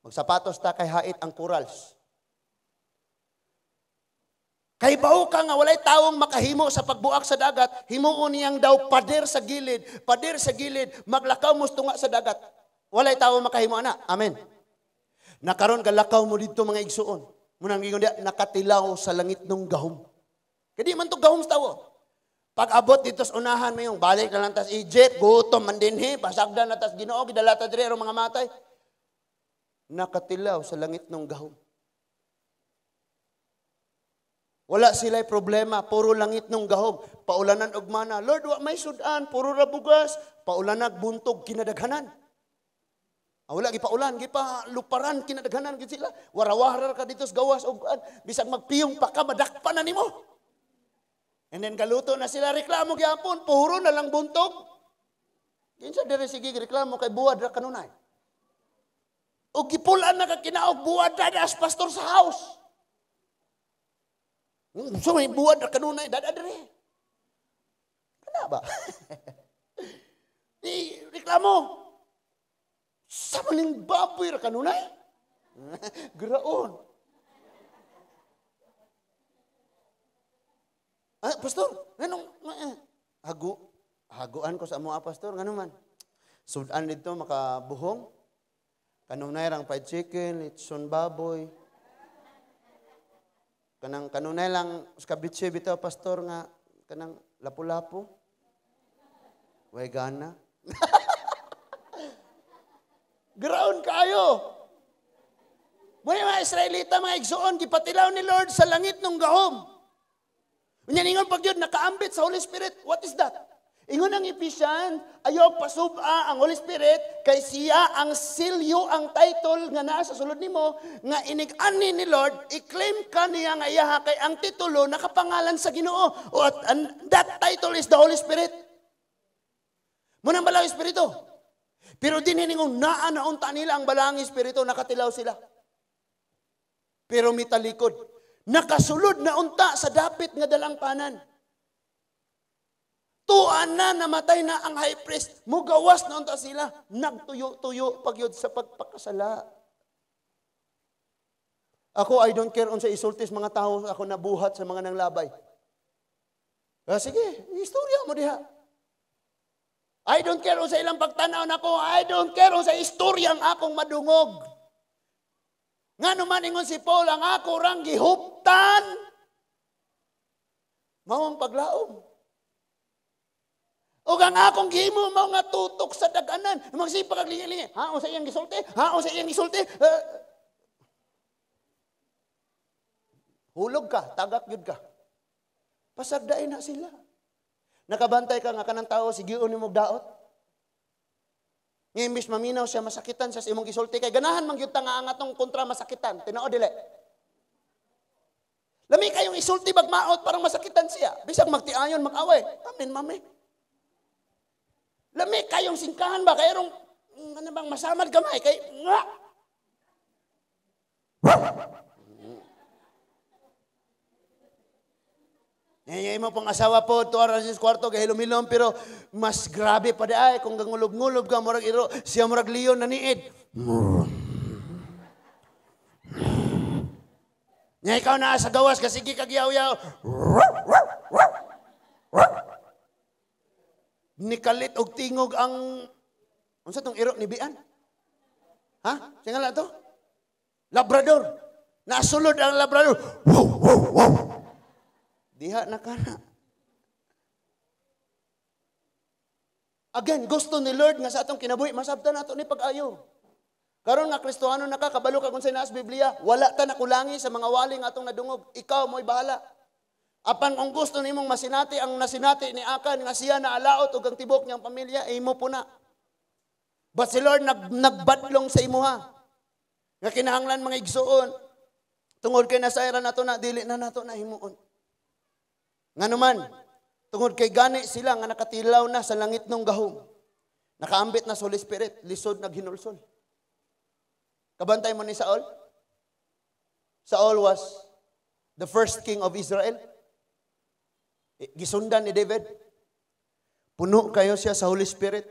Magsapatos ta kay hait ang corals. Kay bawo ka nga walay tawong makahimo sa pagbuak sa dagat, himuon niyang daw pader sa gilid, maglakaw mo tunga sa dagat. Walay tawong makahimo ana. Amen. Nakaron galakaw mo didto mga igsuon. Munang ingon diya nakatilaw sa langit nung gahom. Kay di man to gahom sa tawo. Pag abot dito sa unahan mo yung balik na lang tas Egypt, gutom man dinhi, pasagdan na tas Ginoo, gidala ta diri aron mga matay. Nakatilaw sa langit ng gahom. Wala sila'y problema, puro langit ng gahom. Paulanan og mana, Lord, wa may sudan, puro ra bugas, paulanag buntog kinadaghanan. Wala gipaulan, gipaluparan kinadaghanan gid sila. Warawara ka dito sa gawas og bisag magpiyong pa ka, madakpan na nimo. And then galuto na sila, reklamo gyapon, puro na lang buntog. Kinsa diri sige reklamo kay buwad ra kanunay. Og gipulan na ka kinaog buwad dada as pastor sa house. So may buwad ra kanunay dada diri. Kana ba? Di reklamo. Sa maning baboy ra kanunay. Graon. Ah, pastor, nganong haguan ko sa amo, pastor, ngano man. Sudan dito makabuhong. Kanunay rang fried chicken, litson baboy. Kanang kanunay lang skabitse bitaw pastor nga kanang lapu-lapu. Way gana. Ground kayo. Muna mga Israelita, mga igsoon, gipatilaw ni Lord sa langit ng gahom. Unya ningon pag yun, nakaambit sa Holy Spirit. What is that? Ingon ang Ephesians, ayaw pasuba ang Holy Spirit, kay siya ang silyo, ang title nga naa sa sulod nimo, nga inig-ani ni Lord, i-claim ka niya nga iyaha, kay ang titulo nakapangalan sa Ginoo. O at and that title is the Holy Spirit. Munang balang Espiritu. Pero din hiningong naa na unta nila ang balang Espiritu, nakatilaw sila. Pero mitalikod. Nakasulod na unta sa dapit nga dalangpanan. Tuan na, namatay na ang high priest. Mugawas na unta sila. Nagtuyo-tuyo pagyod sa pagpakasala. Ako, I don't care unsa isultis mga tao. Ako nabuhat sa mga nanglabay. Ah, sige, istorya mo diha. I don't care unsa ilang pagtanaw nako. I don't care unsa istorya ang akong madungog. Ngano man ingon si Paul, ang ako rang gihuptan. Mao ang paglaom. Ug ang akong gihimo mao nga tutok sa daganan. Magsipa kag lingi-lingi. Ha, unsa iyang gisulti? Ha, unsa iyang gisulti? Hulog ka, tagak gyud ka. Pasagdain na sila. Nakabantay ka nga kanang tao sige nimo daot. Nga imbis maminaw siya masakitan siya sa imong gisulti kay ganahan man gyud ta nga ang atong kontra masakitan. Tinuod dili. Lami kayong isulti bagmaot parang masakitan siya. Bisag magtiayon mag-away. Amen mami. Lami kayong singkahan ba kay rong ano bang masamad gamay kay nga. Ngayon mo pang asawa po, tuwa ra sa kwarto, gahilom-hilom, pero mas grabe pa di ay, kung gangulob-ngulob ka, murag iro, siya murag leon na niid. Nya ikaw na sa gawas, kasi sige kagyaw-yaw. Nikalit og tingog ang, unsa tong iro ni Bian? Ha? Siya nga to? Labrador. Nasulod ang Labrador. Wow, wow, wow. Diha na kana. Again, gusto ni Lord nga sa atong kinabuhi, masabtan nato ni pag-ayo. Karon nga Kristohano na ka, kabalo ka kung sa naas Biblia, wala ta nakulangi sa mga wali nga atong nadungog. Ikaw mo'y bahala. Apan kung gusto nimong masinati ang nasinati ni Akan nga siya na alaot og ang tibok niyang pamilya, imo po na. But si Lord nagbadlong sa imuha. Nga kinahanglan mga igsuon, tungod kay nasayran nato na dili na nato na himuon. Nganuman, tungod kay gani sila nga nakatilaw na sa langit nung gahom. Nakaambit na sa Holy Spirit, lisod naghinulsol. Kabantay mo ni Saul? Saul was the first king of Israel. Gisundan ni David. Puno kayo siya sa Holy Spirit.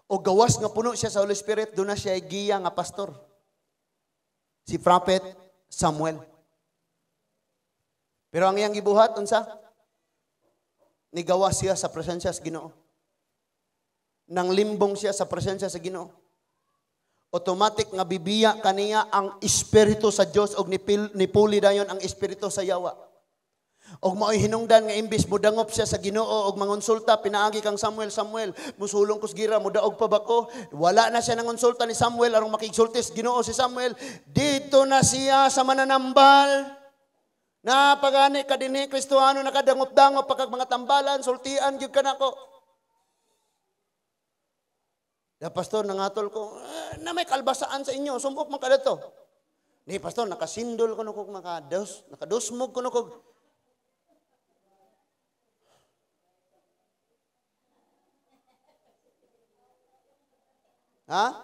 O gawas nga puno siya sa Holy Spirit, doon na siya giya nga pastor. Si Prophet Samuel. Pero ang iyang gibuhat, unsa? Nigawas siya sa presensya sa Ginoo. Nang limbong siya sa presensya sa Ginoo. Automatic nga bibiya kaniya ang espiritu sa Dios og nipuli dayon ang espiritu sa yawa. Og mao'y hinungdan nga imbis modangop siya sa Ginoo og mangonsulta pinaagi kang Samuel, Samuel, musulong kus gira, mudaog pa ba ko? Wala na siya nangonsulta ni Samuel aron makigsulti sa Ginoo si Samuel. Dito na siya sa mananambal. Na pagani ka dinhi Kristohano nakadangop-dangop pagkag mga tambalan, sultian gyud ka nako. Da pastor nangatol ko, na may kalbasaan sa inyo, sumok man ka dito. Ni pastor nakasindol kuno kog makados, nakadusmog kuno kog. Ha?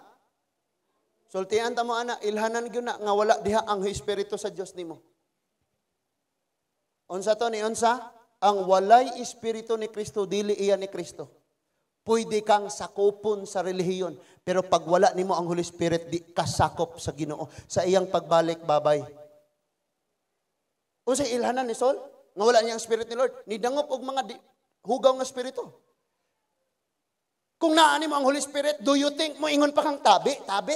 Sultian ta mo ana, ilhanan gyud na nga wala diha ang espiritu sa Dios nimo. Unsa to ni unsa? Ang walay espiritu ni Kristo, dili iya ni Kristo. Pwede kang sakopon sa relihiyon, pero pag wala nimo ang Holy Spirit, di ka sakop sa Ginoo. Sa iyang pagbalik, babay. Unsa ilhanan ni Saul? Nga wala niya ang spirit ni Lord. Nidangop og mga hugaw nga espiritu. Kung naa nimo ang Holy Spirit, do you think mo ingon pa kang tabi? Tabi?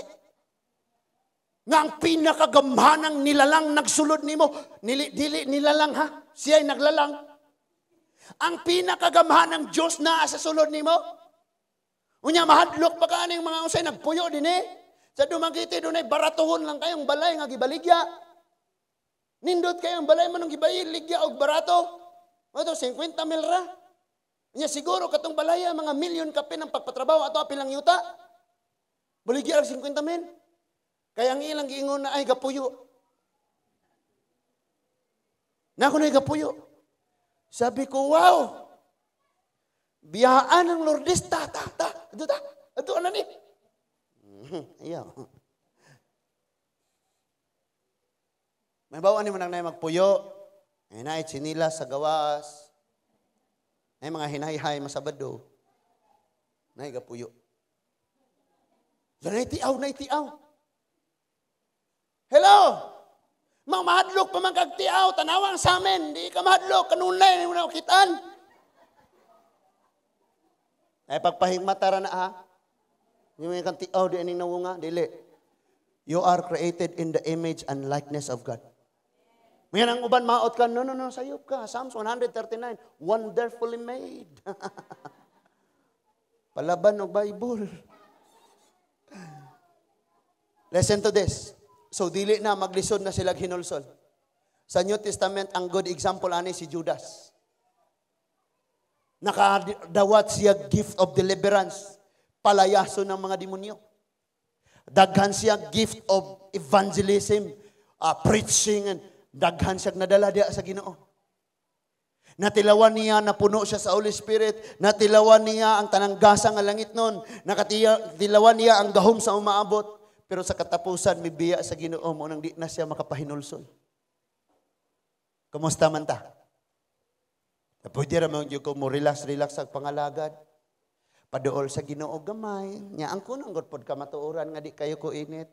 Nga ang pinakagamhanang nilalang nagsulod nimo, dili nilalang ha, siya'y naglalang. Ang pinakagamhanang Diyos naa sa sulod nimo. Unya mahadlok pa ka aning mga unsay nagpuyo din eh. Sa Dumaguete dunay baratuhon lang kayong balay nga gibaligya. Nindot kayong balay man ang gibaligya og barato. Ato 50 mil ra. Unya siguro katong balaya mga milyon kapin ang pagpatrabaho ato apil ang yuta. Baligya og 50 mil. Kaya ang ilang giingon na ay gapuyo. Na ako na gapuyo. Sabi ko, wow! Biyaan ng Lourdes, ta, ta, ta. Ito ta, ito ano ni? Ayaw. May bawaan ni mo nang magpuyo. Ay na, tsinila sa gawas. Ay mga hinayhay masabado. Nay gapuyo. Naitiaw, naitiaw. Hello! Mga mahadlok pa man kag tiaw, tanawang sa amin, di ka mahadlok, kanunay, hindi mo na kitaan. Ay pagpahigmata ra na ha. Hindi mo kang tiaw, di aning nawunga, dili. You are created in the image and likeness of God. Ngayon ang uban, maot ka, no, no, no, sayop ka. Psalms 139, wonderfully made. Palaban og Bible. Listen to this. So, dili na, maglisod na sila hinulsol. Sa New Testament, ang good example ani si Judas. Nakadawat siya gift of deliverance. Palayaso ng mga demonyo. Daghan siya gift of evangelism, preaching, and daghan siya nadala diya sa Ginoo. Natilawan niya na puno siya sa Holy Spirit. Natilawan niya ang tanang gasa nga langit nun. Nakatilawan niya ang gahom sa umaabot. Pero sa katapusan, mibiya sa Ginoo mo nang di na siya makapahinulsol. Kumusta man ta? Pwede ra man ko mo relax, relax sa pangalagad. Paduol sa Ginoo gamay. Nya ang kunong god pod ka matuoran nga di kayo ko init.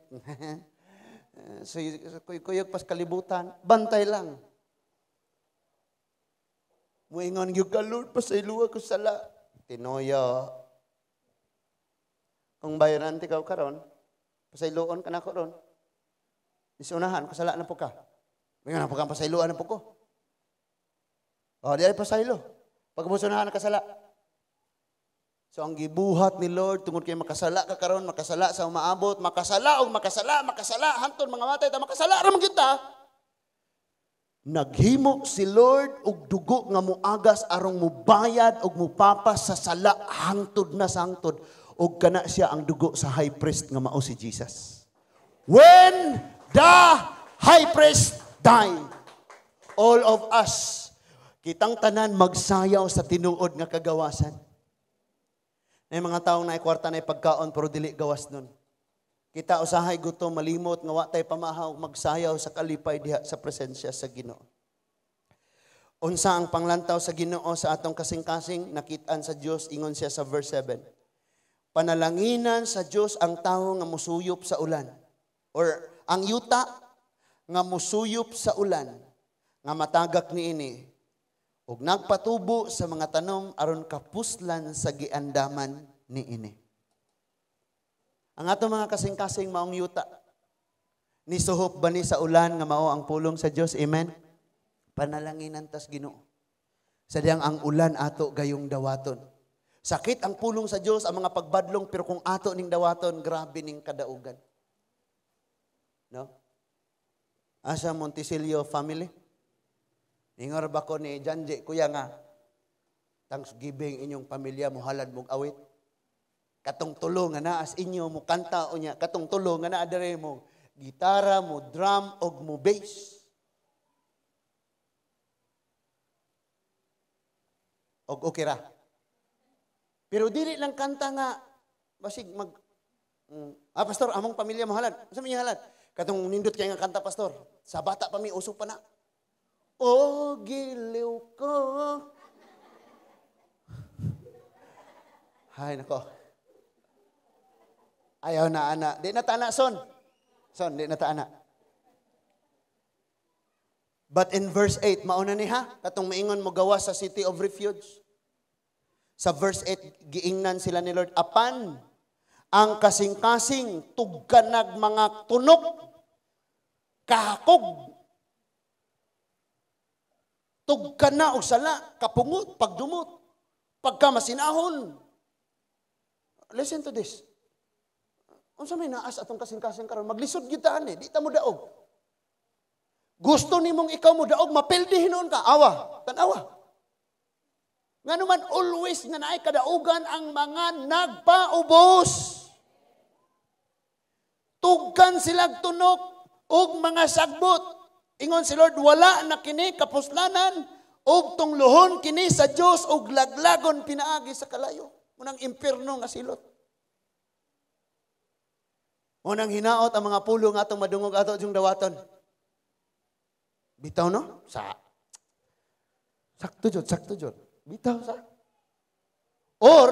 So, kuyog pas kalibutan. Bantay lang. Muingon gyud ka, Lord, pasayloa ko sala. Tinoyo. Kung bayaran ti ka karon, pasayloon ka na ko ron. Isunahan, kasala na po ka. Muingon na po ka, pasayloan na po ko. O, di ay pasaylo. Pagbusunahan na kasala. So, ang gibuhat ni Lord, tungod kay makasala ka karon, makasala sa umaabot, makasala o makasala, makasala, hantod mga matay, ta makasala ra man gyud ta. Naghimo si Lord og dugo nga muagas arong mubayad og mupapas sa sala hangtod na sa hangtod, og kana siya ang dugo sa high priest nga mao si Jesus. When the high priest died, all of us kitang tanan magsayaw sa tinuod nga kagawasan. Nay mga taong naikwarta na pagkaon pero dili gawas nun. Kita usahay gutom, malimot, nga wa tay pamahaw, magsayaw sa kalipay diha sa presensya sa Ginoo. Unsa ang panglantaw sa Ginoo sa atong kasing-kasing, nakit-an sa Dios, ingon siya sa verse 7. Panalanginan sa Dios ang tawo nga musuyop sa ulan, or ang yuta nga musuyop sa ulan, nga matagak niini, ug nagpatubo sa mga tanom aron kapuslan sa giandaman niini. Ang ato mga kasing-kasing maong yuta, nisuhop ba ni sa ulan nga mao ang pulong sa Dios? Amen? Panalanginan tas Ginoo. Sadyang ang ulan ato gayong dawaton. Sakit ang pulong sa Dios, ang mga pagbadlong, pero kung ato ning dawaton, grabe ning kadaugan. No? Asa Monticelio family? Ingor ba ko ni Janji, kuya nga, Thanksgiving inyong pamilya, muhalad mong awit. Katong tulo nga naas inyo, mo kanta o niya, katong tulo nga naa dere mo, gitara, mo drum, og mo bass. Og okay ra. Pero dili lang kanta nga, basig mag, pastor, among pamilya mo halad. Unsa man halad? Katong nindot kay nga kanta, pastor. Sa bata pa mi, uso pa na. O giliw ko. Hay nako. Ayaw na, ana. Di na ta, ana, son. Son, di na ta, ana. But in verse 8, mauna ni ha, katong maingon mo gawa sa city of refuge. Sa verse 8, giingnan sila ni Lord, apan ang kasing-kasing tugkanag mga tunok, kahakog, tugkana og sala, kapungot, pagdumot, pagkamasinahon. Listen to this. Unsa may naas atong kasing-kasing karon, maglisod gyud ta ani, di ta mo daog. Gusto nimong ikaw mo daog, mapildi hinuon ka, awa, tan-awa. Ngano man always nga naay kadaugan ang mga nagpaubos. Tugkan silag tunok og mga sagbot. Ingon si Lord, wala na kini kapuslanan og tungluhon kini sa Dios og laglagon pinaagi sa kalayo. Unang impierno nga silot. Unang hinaot ang mga pulo nga atong madungog ato yung dawaton. Bitaw no? Sa sakto jud, sakto jud. Bitaw sa. Or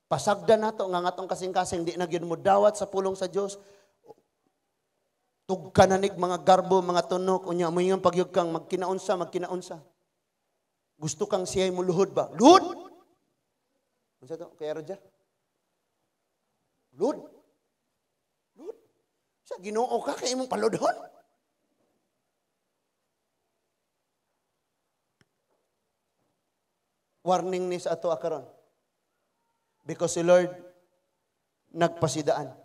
pasagdan nato nga atong kasing-kasing di na gyud mo dawat sa pulong sa Dios. Tugka na nig mga garbo, mga tunok, unya mo yung pagyug kang magkinaunsa, magkinaunsa. Gusto kang siya'y mo luhod ba? Luhod! Unsa to? Kaya Roger? Luhod! Luhod! Sa Ginoo ka, kay imong paludhon. Warning ni sa ato akaron. Because si Lord nagpasidaan.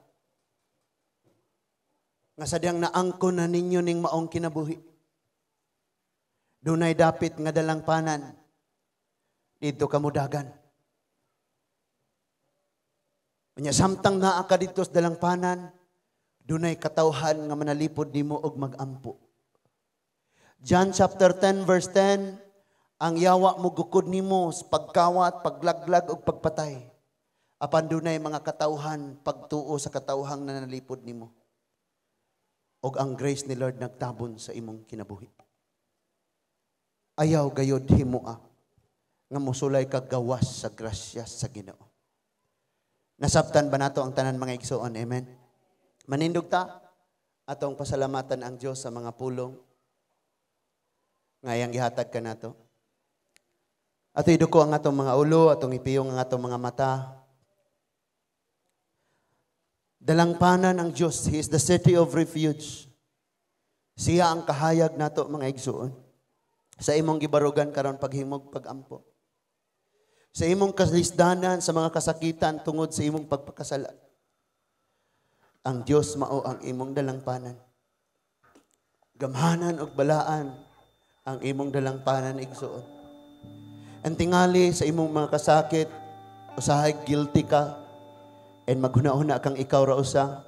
Nga sadyang naangko na ninyo ning maong kinabuhi. Dunay dapit nga dalangpanan. Dito ka mudagan. Unya samtang naa ka didto sa dalangpanan, dunay katawhan nga manalipod nimo og magampo. John chapter 10 verse 10, Ang yawa mo gukod nimo sa pagkawat, paglaglag ug pagpatay. Apan dunay mga katawhan, pagtuo sa katawhang nanalipod nimo. Og ang grace ni Lord nagtabon sa imong kinabuhi. Ayaw gayod himoa nga musulay kag gawas sa grasya sa Ginoo. Nasabtan ba nato ang tanan, mga igsoon? Amen. Manindog ta, atong pasalamatan ang Dios sa mga pulong nga iyang gihatag kanato. Ato iduko ang atong mga ulo, atong ipiyong ang atong mga mata. Dalangpanan ang Diyos. He is the city of refuge. Siya ang kahayag nato, mga igsuon. Sa imong gibarugan karon, paghimog pagampo. Sa imong kalisdanan, sa mga kasakitan tungod sa imong pagpakasala. Ang Dios mao ang imong dalangpanan. Gamhanan og balaan ang imong dalangpanan, igsuon. Ang tingali sa imong mga kasakit, usahay guilty ka, and maghuna-huna kang ikaw ra usa,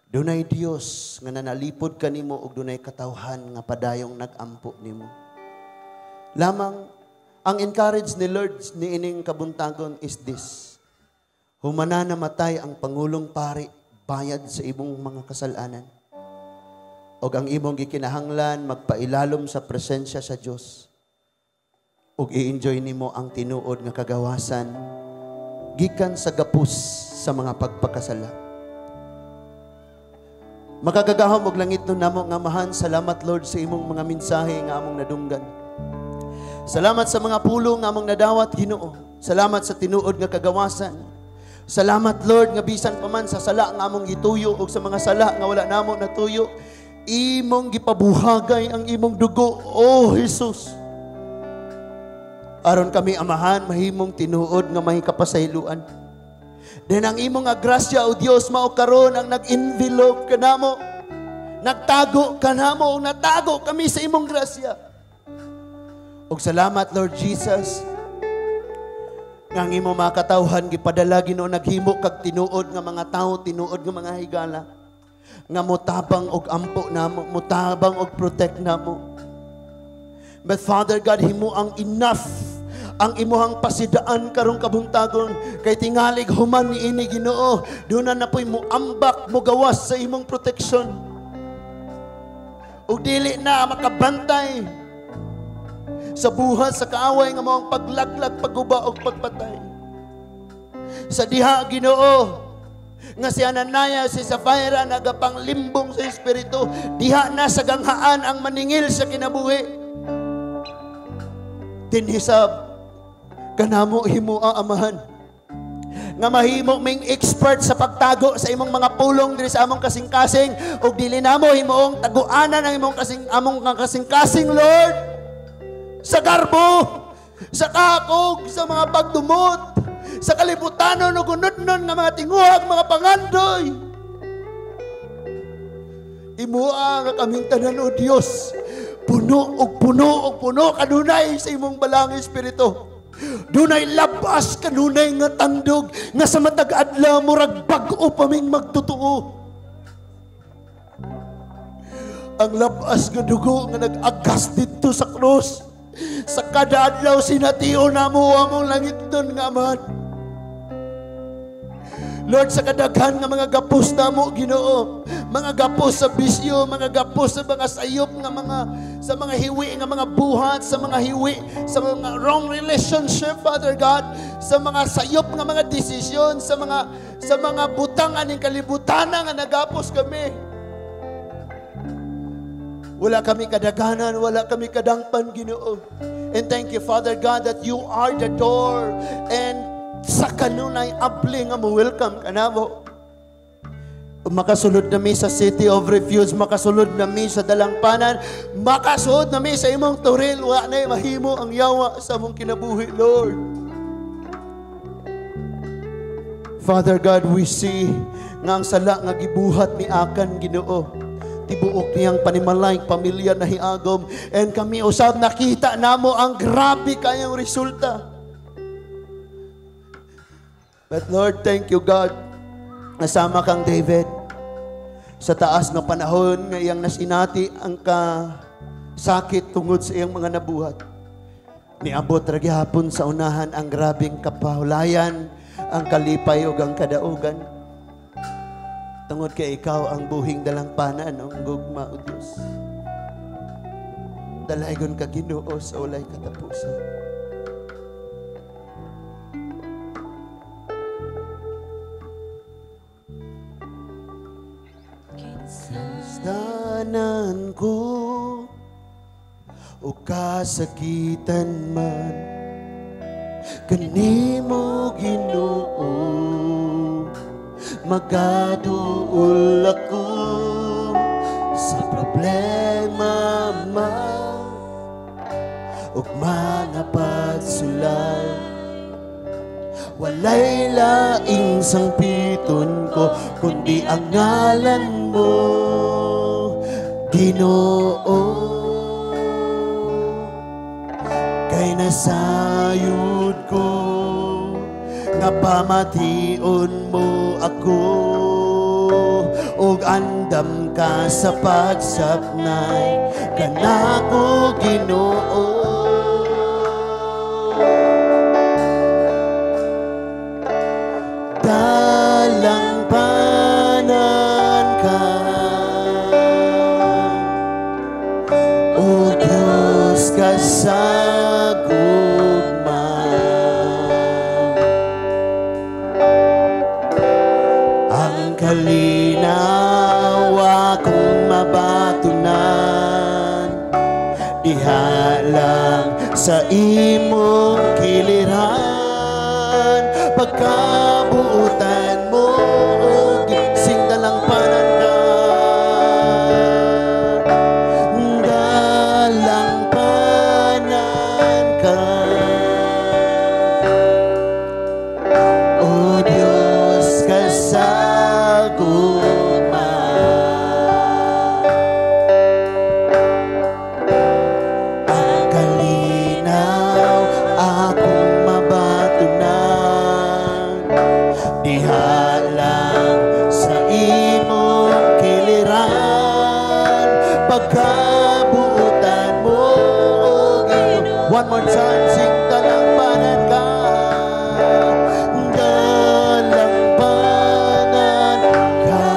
dunay Dios nga nanalipod kanimo ug dunay katawhan nga padayong nag-ampo nimo. Lamang ang encourage ni Lord niining kabuntagon is this. Humana namatay ang pangulong pari bayad sa imong mga kasalanan. Og ang imong gikinahanglan, magpailalom sa presensya sa Dios. Ug i-enjoy nimo ang tinuod nga kagawasan gikan sa gapos sa mga pagpakasala. Makagagahom og langit namo nga Amahan, salamat, Lord, sa imong mga mensahe nga among nadunggan. Salamat sa mga pulong nga among nadawat, Ginoo. Salamat sa tinuod nga kagawasan. Salamat, Lord, nga bisan pa man sa sala nga among gituyo ug sa mga sala nga wala namo natuyo, imong gipabuhagay ang imong dugo, oh Jesus. Aron kami, Amahan, mahimong tinuod nga may kapasayloan. Then ang imong nga grasya, o Dios, mao karon ang nag-envelope kanamo. Nagtago kanamo ug natago kami sa imong grasya. Ug salamat, Lord Jesus, nga ang imong mga katawhan gipadala, Ginoo, naghimo kag tinuod nga mga tawo, tinuod nga mga higala nga motabang og ampo namo, motabang og protect namo. But Father God, himo ang enough ang imuhang pasidaan karong kabuntagon kay tingalig human niini, Ginoo, duna na po'y muambak, mugawas sa imong protection ug dili na makabantay sa buhat sa kaaway nga mao ang paglaglag, pagguba ug pagpatay. Sa diha, Ginoo, nga si Ananias, si Sapphira nagapanglimbong sa espiritu, diha na sa ganghaan ang maningil sa kinabuhi. Dinhi sa kanamo himoa, Amahan, nga mahimo ming expert sa pagtago sa imong mga pulong diri sa among kasing-kasing ug dili namo himuong taguanan ang imong kasing among kasing-kasing, Lord, sa garbo, sa kakog, sa mga pagdumot, sa kalibutanon ug unodnon nga mga tinguhag, mga pangandoy. Himoa nga kaming tanan, O Dios, puno og puno og puno kanunay sa imong Balaang Espiritu. Dunay labas kanunay nga tandog nga sa matag adlaw murag bag-o pa ming magtotoo. Ang labas nga dugo nga nag-agas didto sa krus. Sa kada adlaw sination namo among langitnon nga Amahan. Lord, sa kadaghan nga mga gapos namo, Ginoo, mga gapos sa bisyo, mga gapos sa mga sayop nga mga sa mga hiwi nga mga buhat, sa mga hiwi, sa mga wrong relationship, Father God, sa mga sayop nga mga desisyon, sa mga butang aning kalibutan nga nagapos kami. Wala kami kadaganan, wala kami kadangpan, Ginoo. And thank you, Father God, that you are the door and sa kanunay abli nga mo welcome kanamo. Makasulod nami sa city of refuge, makasulod nami sa dalangpanan, makasulod nami sa imong toril, wa na mahimo ang yawa sa among kinabuhi, Lord. Father God, we see nga ang sala nga gibuhat ni Akan, Ginoo, tibuok niyang panimalay, pamilya na hiagom, and kami usab nakita namo ang grabe kayong resulta. But Lord, thank you, God. Nasama kang David sa taas nga panahon nga iyang nasinati ang ka sakit tungod sa iyang mga nabuhat. Niabot ra gihapon sa unahan ang grabing kapahulayan, ang kalipay ug ang kadaugan. Tungod kay ikaw ang buhing dalangpanan ng gugma o Dios. Dalaygon ka, Ginoo, sa walay katapusan. Tanan ko o kasakitan man, kanimo, Ginoo, magaduol ako sa problema man ug mga pagsulay. Walay laing sangpiton ko kundi ang ngalan mo, Ginoo. Kay nasayod ko nga pamation mo ako ug andam ka sa pagsapnay kanako, Ginoo. Dalangpanan ka, O Diyos, ka sa gugma. Ang kalinaw akong mabatunan, diha lang sa imong kiliran. Pagkabuutan mo, sing dalangpanan ka. Dalangpanan ka, O Diyos, ka sa gugma. Ang kalinaw akong mabatunan, diha lang sa imong kiliran. Pagkabuutan mo, O Ginoo. One more time, sing dalangpanan ka. Dalangpanan ka,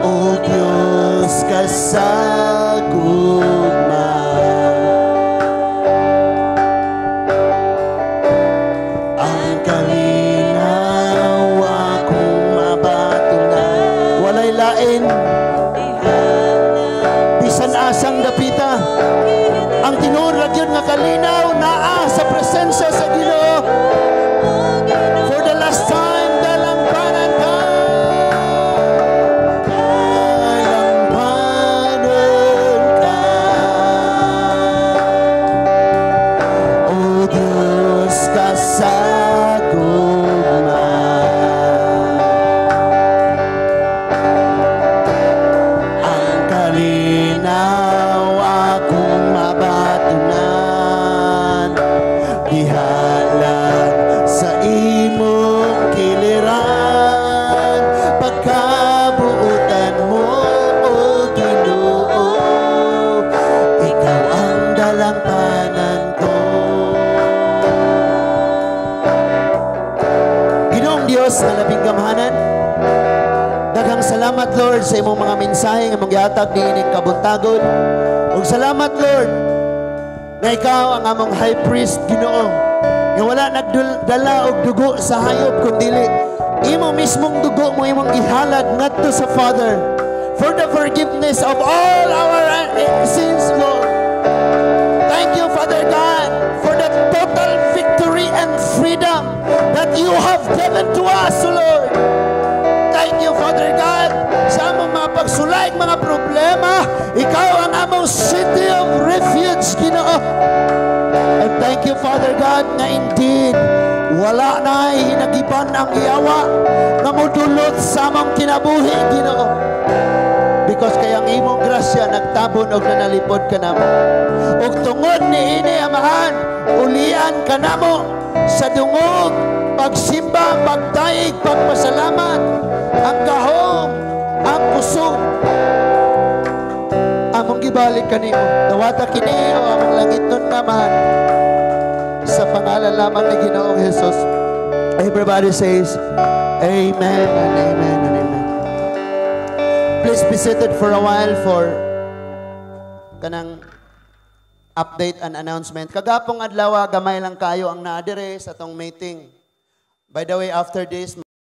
O Diyos, ka sa gugma. Ang kalinaw akong mabatunan. Walay lain, bisan asang dapita. Ang tinuod ra gyud nga kalinaw naa sa presensya sa Ginoo. For the last time, dalangpanan ka. Dalangpanan ka, O Diyos, ka sa gugma. Ang kalinaw akong mabatunan, diha lang sa imong kiliran. Pagkabuutan mo, O Ginoo, ikaw ang dalangpanan ko. Ginoong Dios nga labing gamhanan, daghang salamat, Lord, sa imong mga mensahe nga imong gihatag niining kabuntagon. Ug salamat, Lord, na ikaw ang among high priest, Ginoo, nga wala nagdala og dugo sa hayop kundili imo mismong dugo mo imong gihalad ngadto sa Father for the forgiveness of all our sins, Lord. Thank you, Father God, for the total victory and freedom that you have given to us, Lord. Thank you, Father God, sa among mga pagsulay, mga problema. Ikaw ang among city of refuge, Ginoo. And thank you, Father God, na indeed, wala na hinagiban ang yawa nga modulot sa among kinabuhi, Ginoo. Because kay ang imong grasya nagtabon og nanalipod kanamo. Ug tungod niini, Amahan, ulian kanamo sa dungog, pagsimba, pagdaig, pagpasalamat, ang gahom, ang kusog. Among gibuhat Ibalik kanimo. Dawata kini, o among langitnon nga Amahan, sa pangalan lamang ni Ginoong Jesus. Everybody says, "Amen and amen and amen." Please be seated for a while for kanang update and announcement. Kagapong adlaw, gamay lang kayo ang naa diri sa atong meeting. By the way, after this,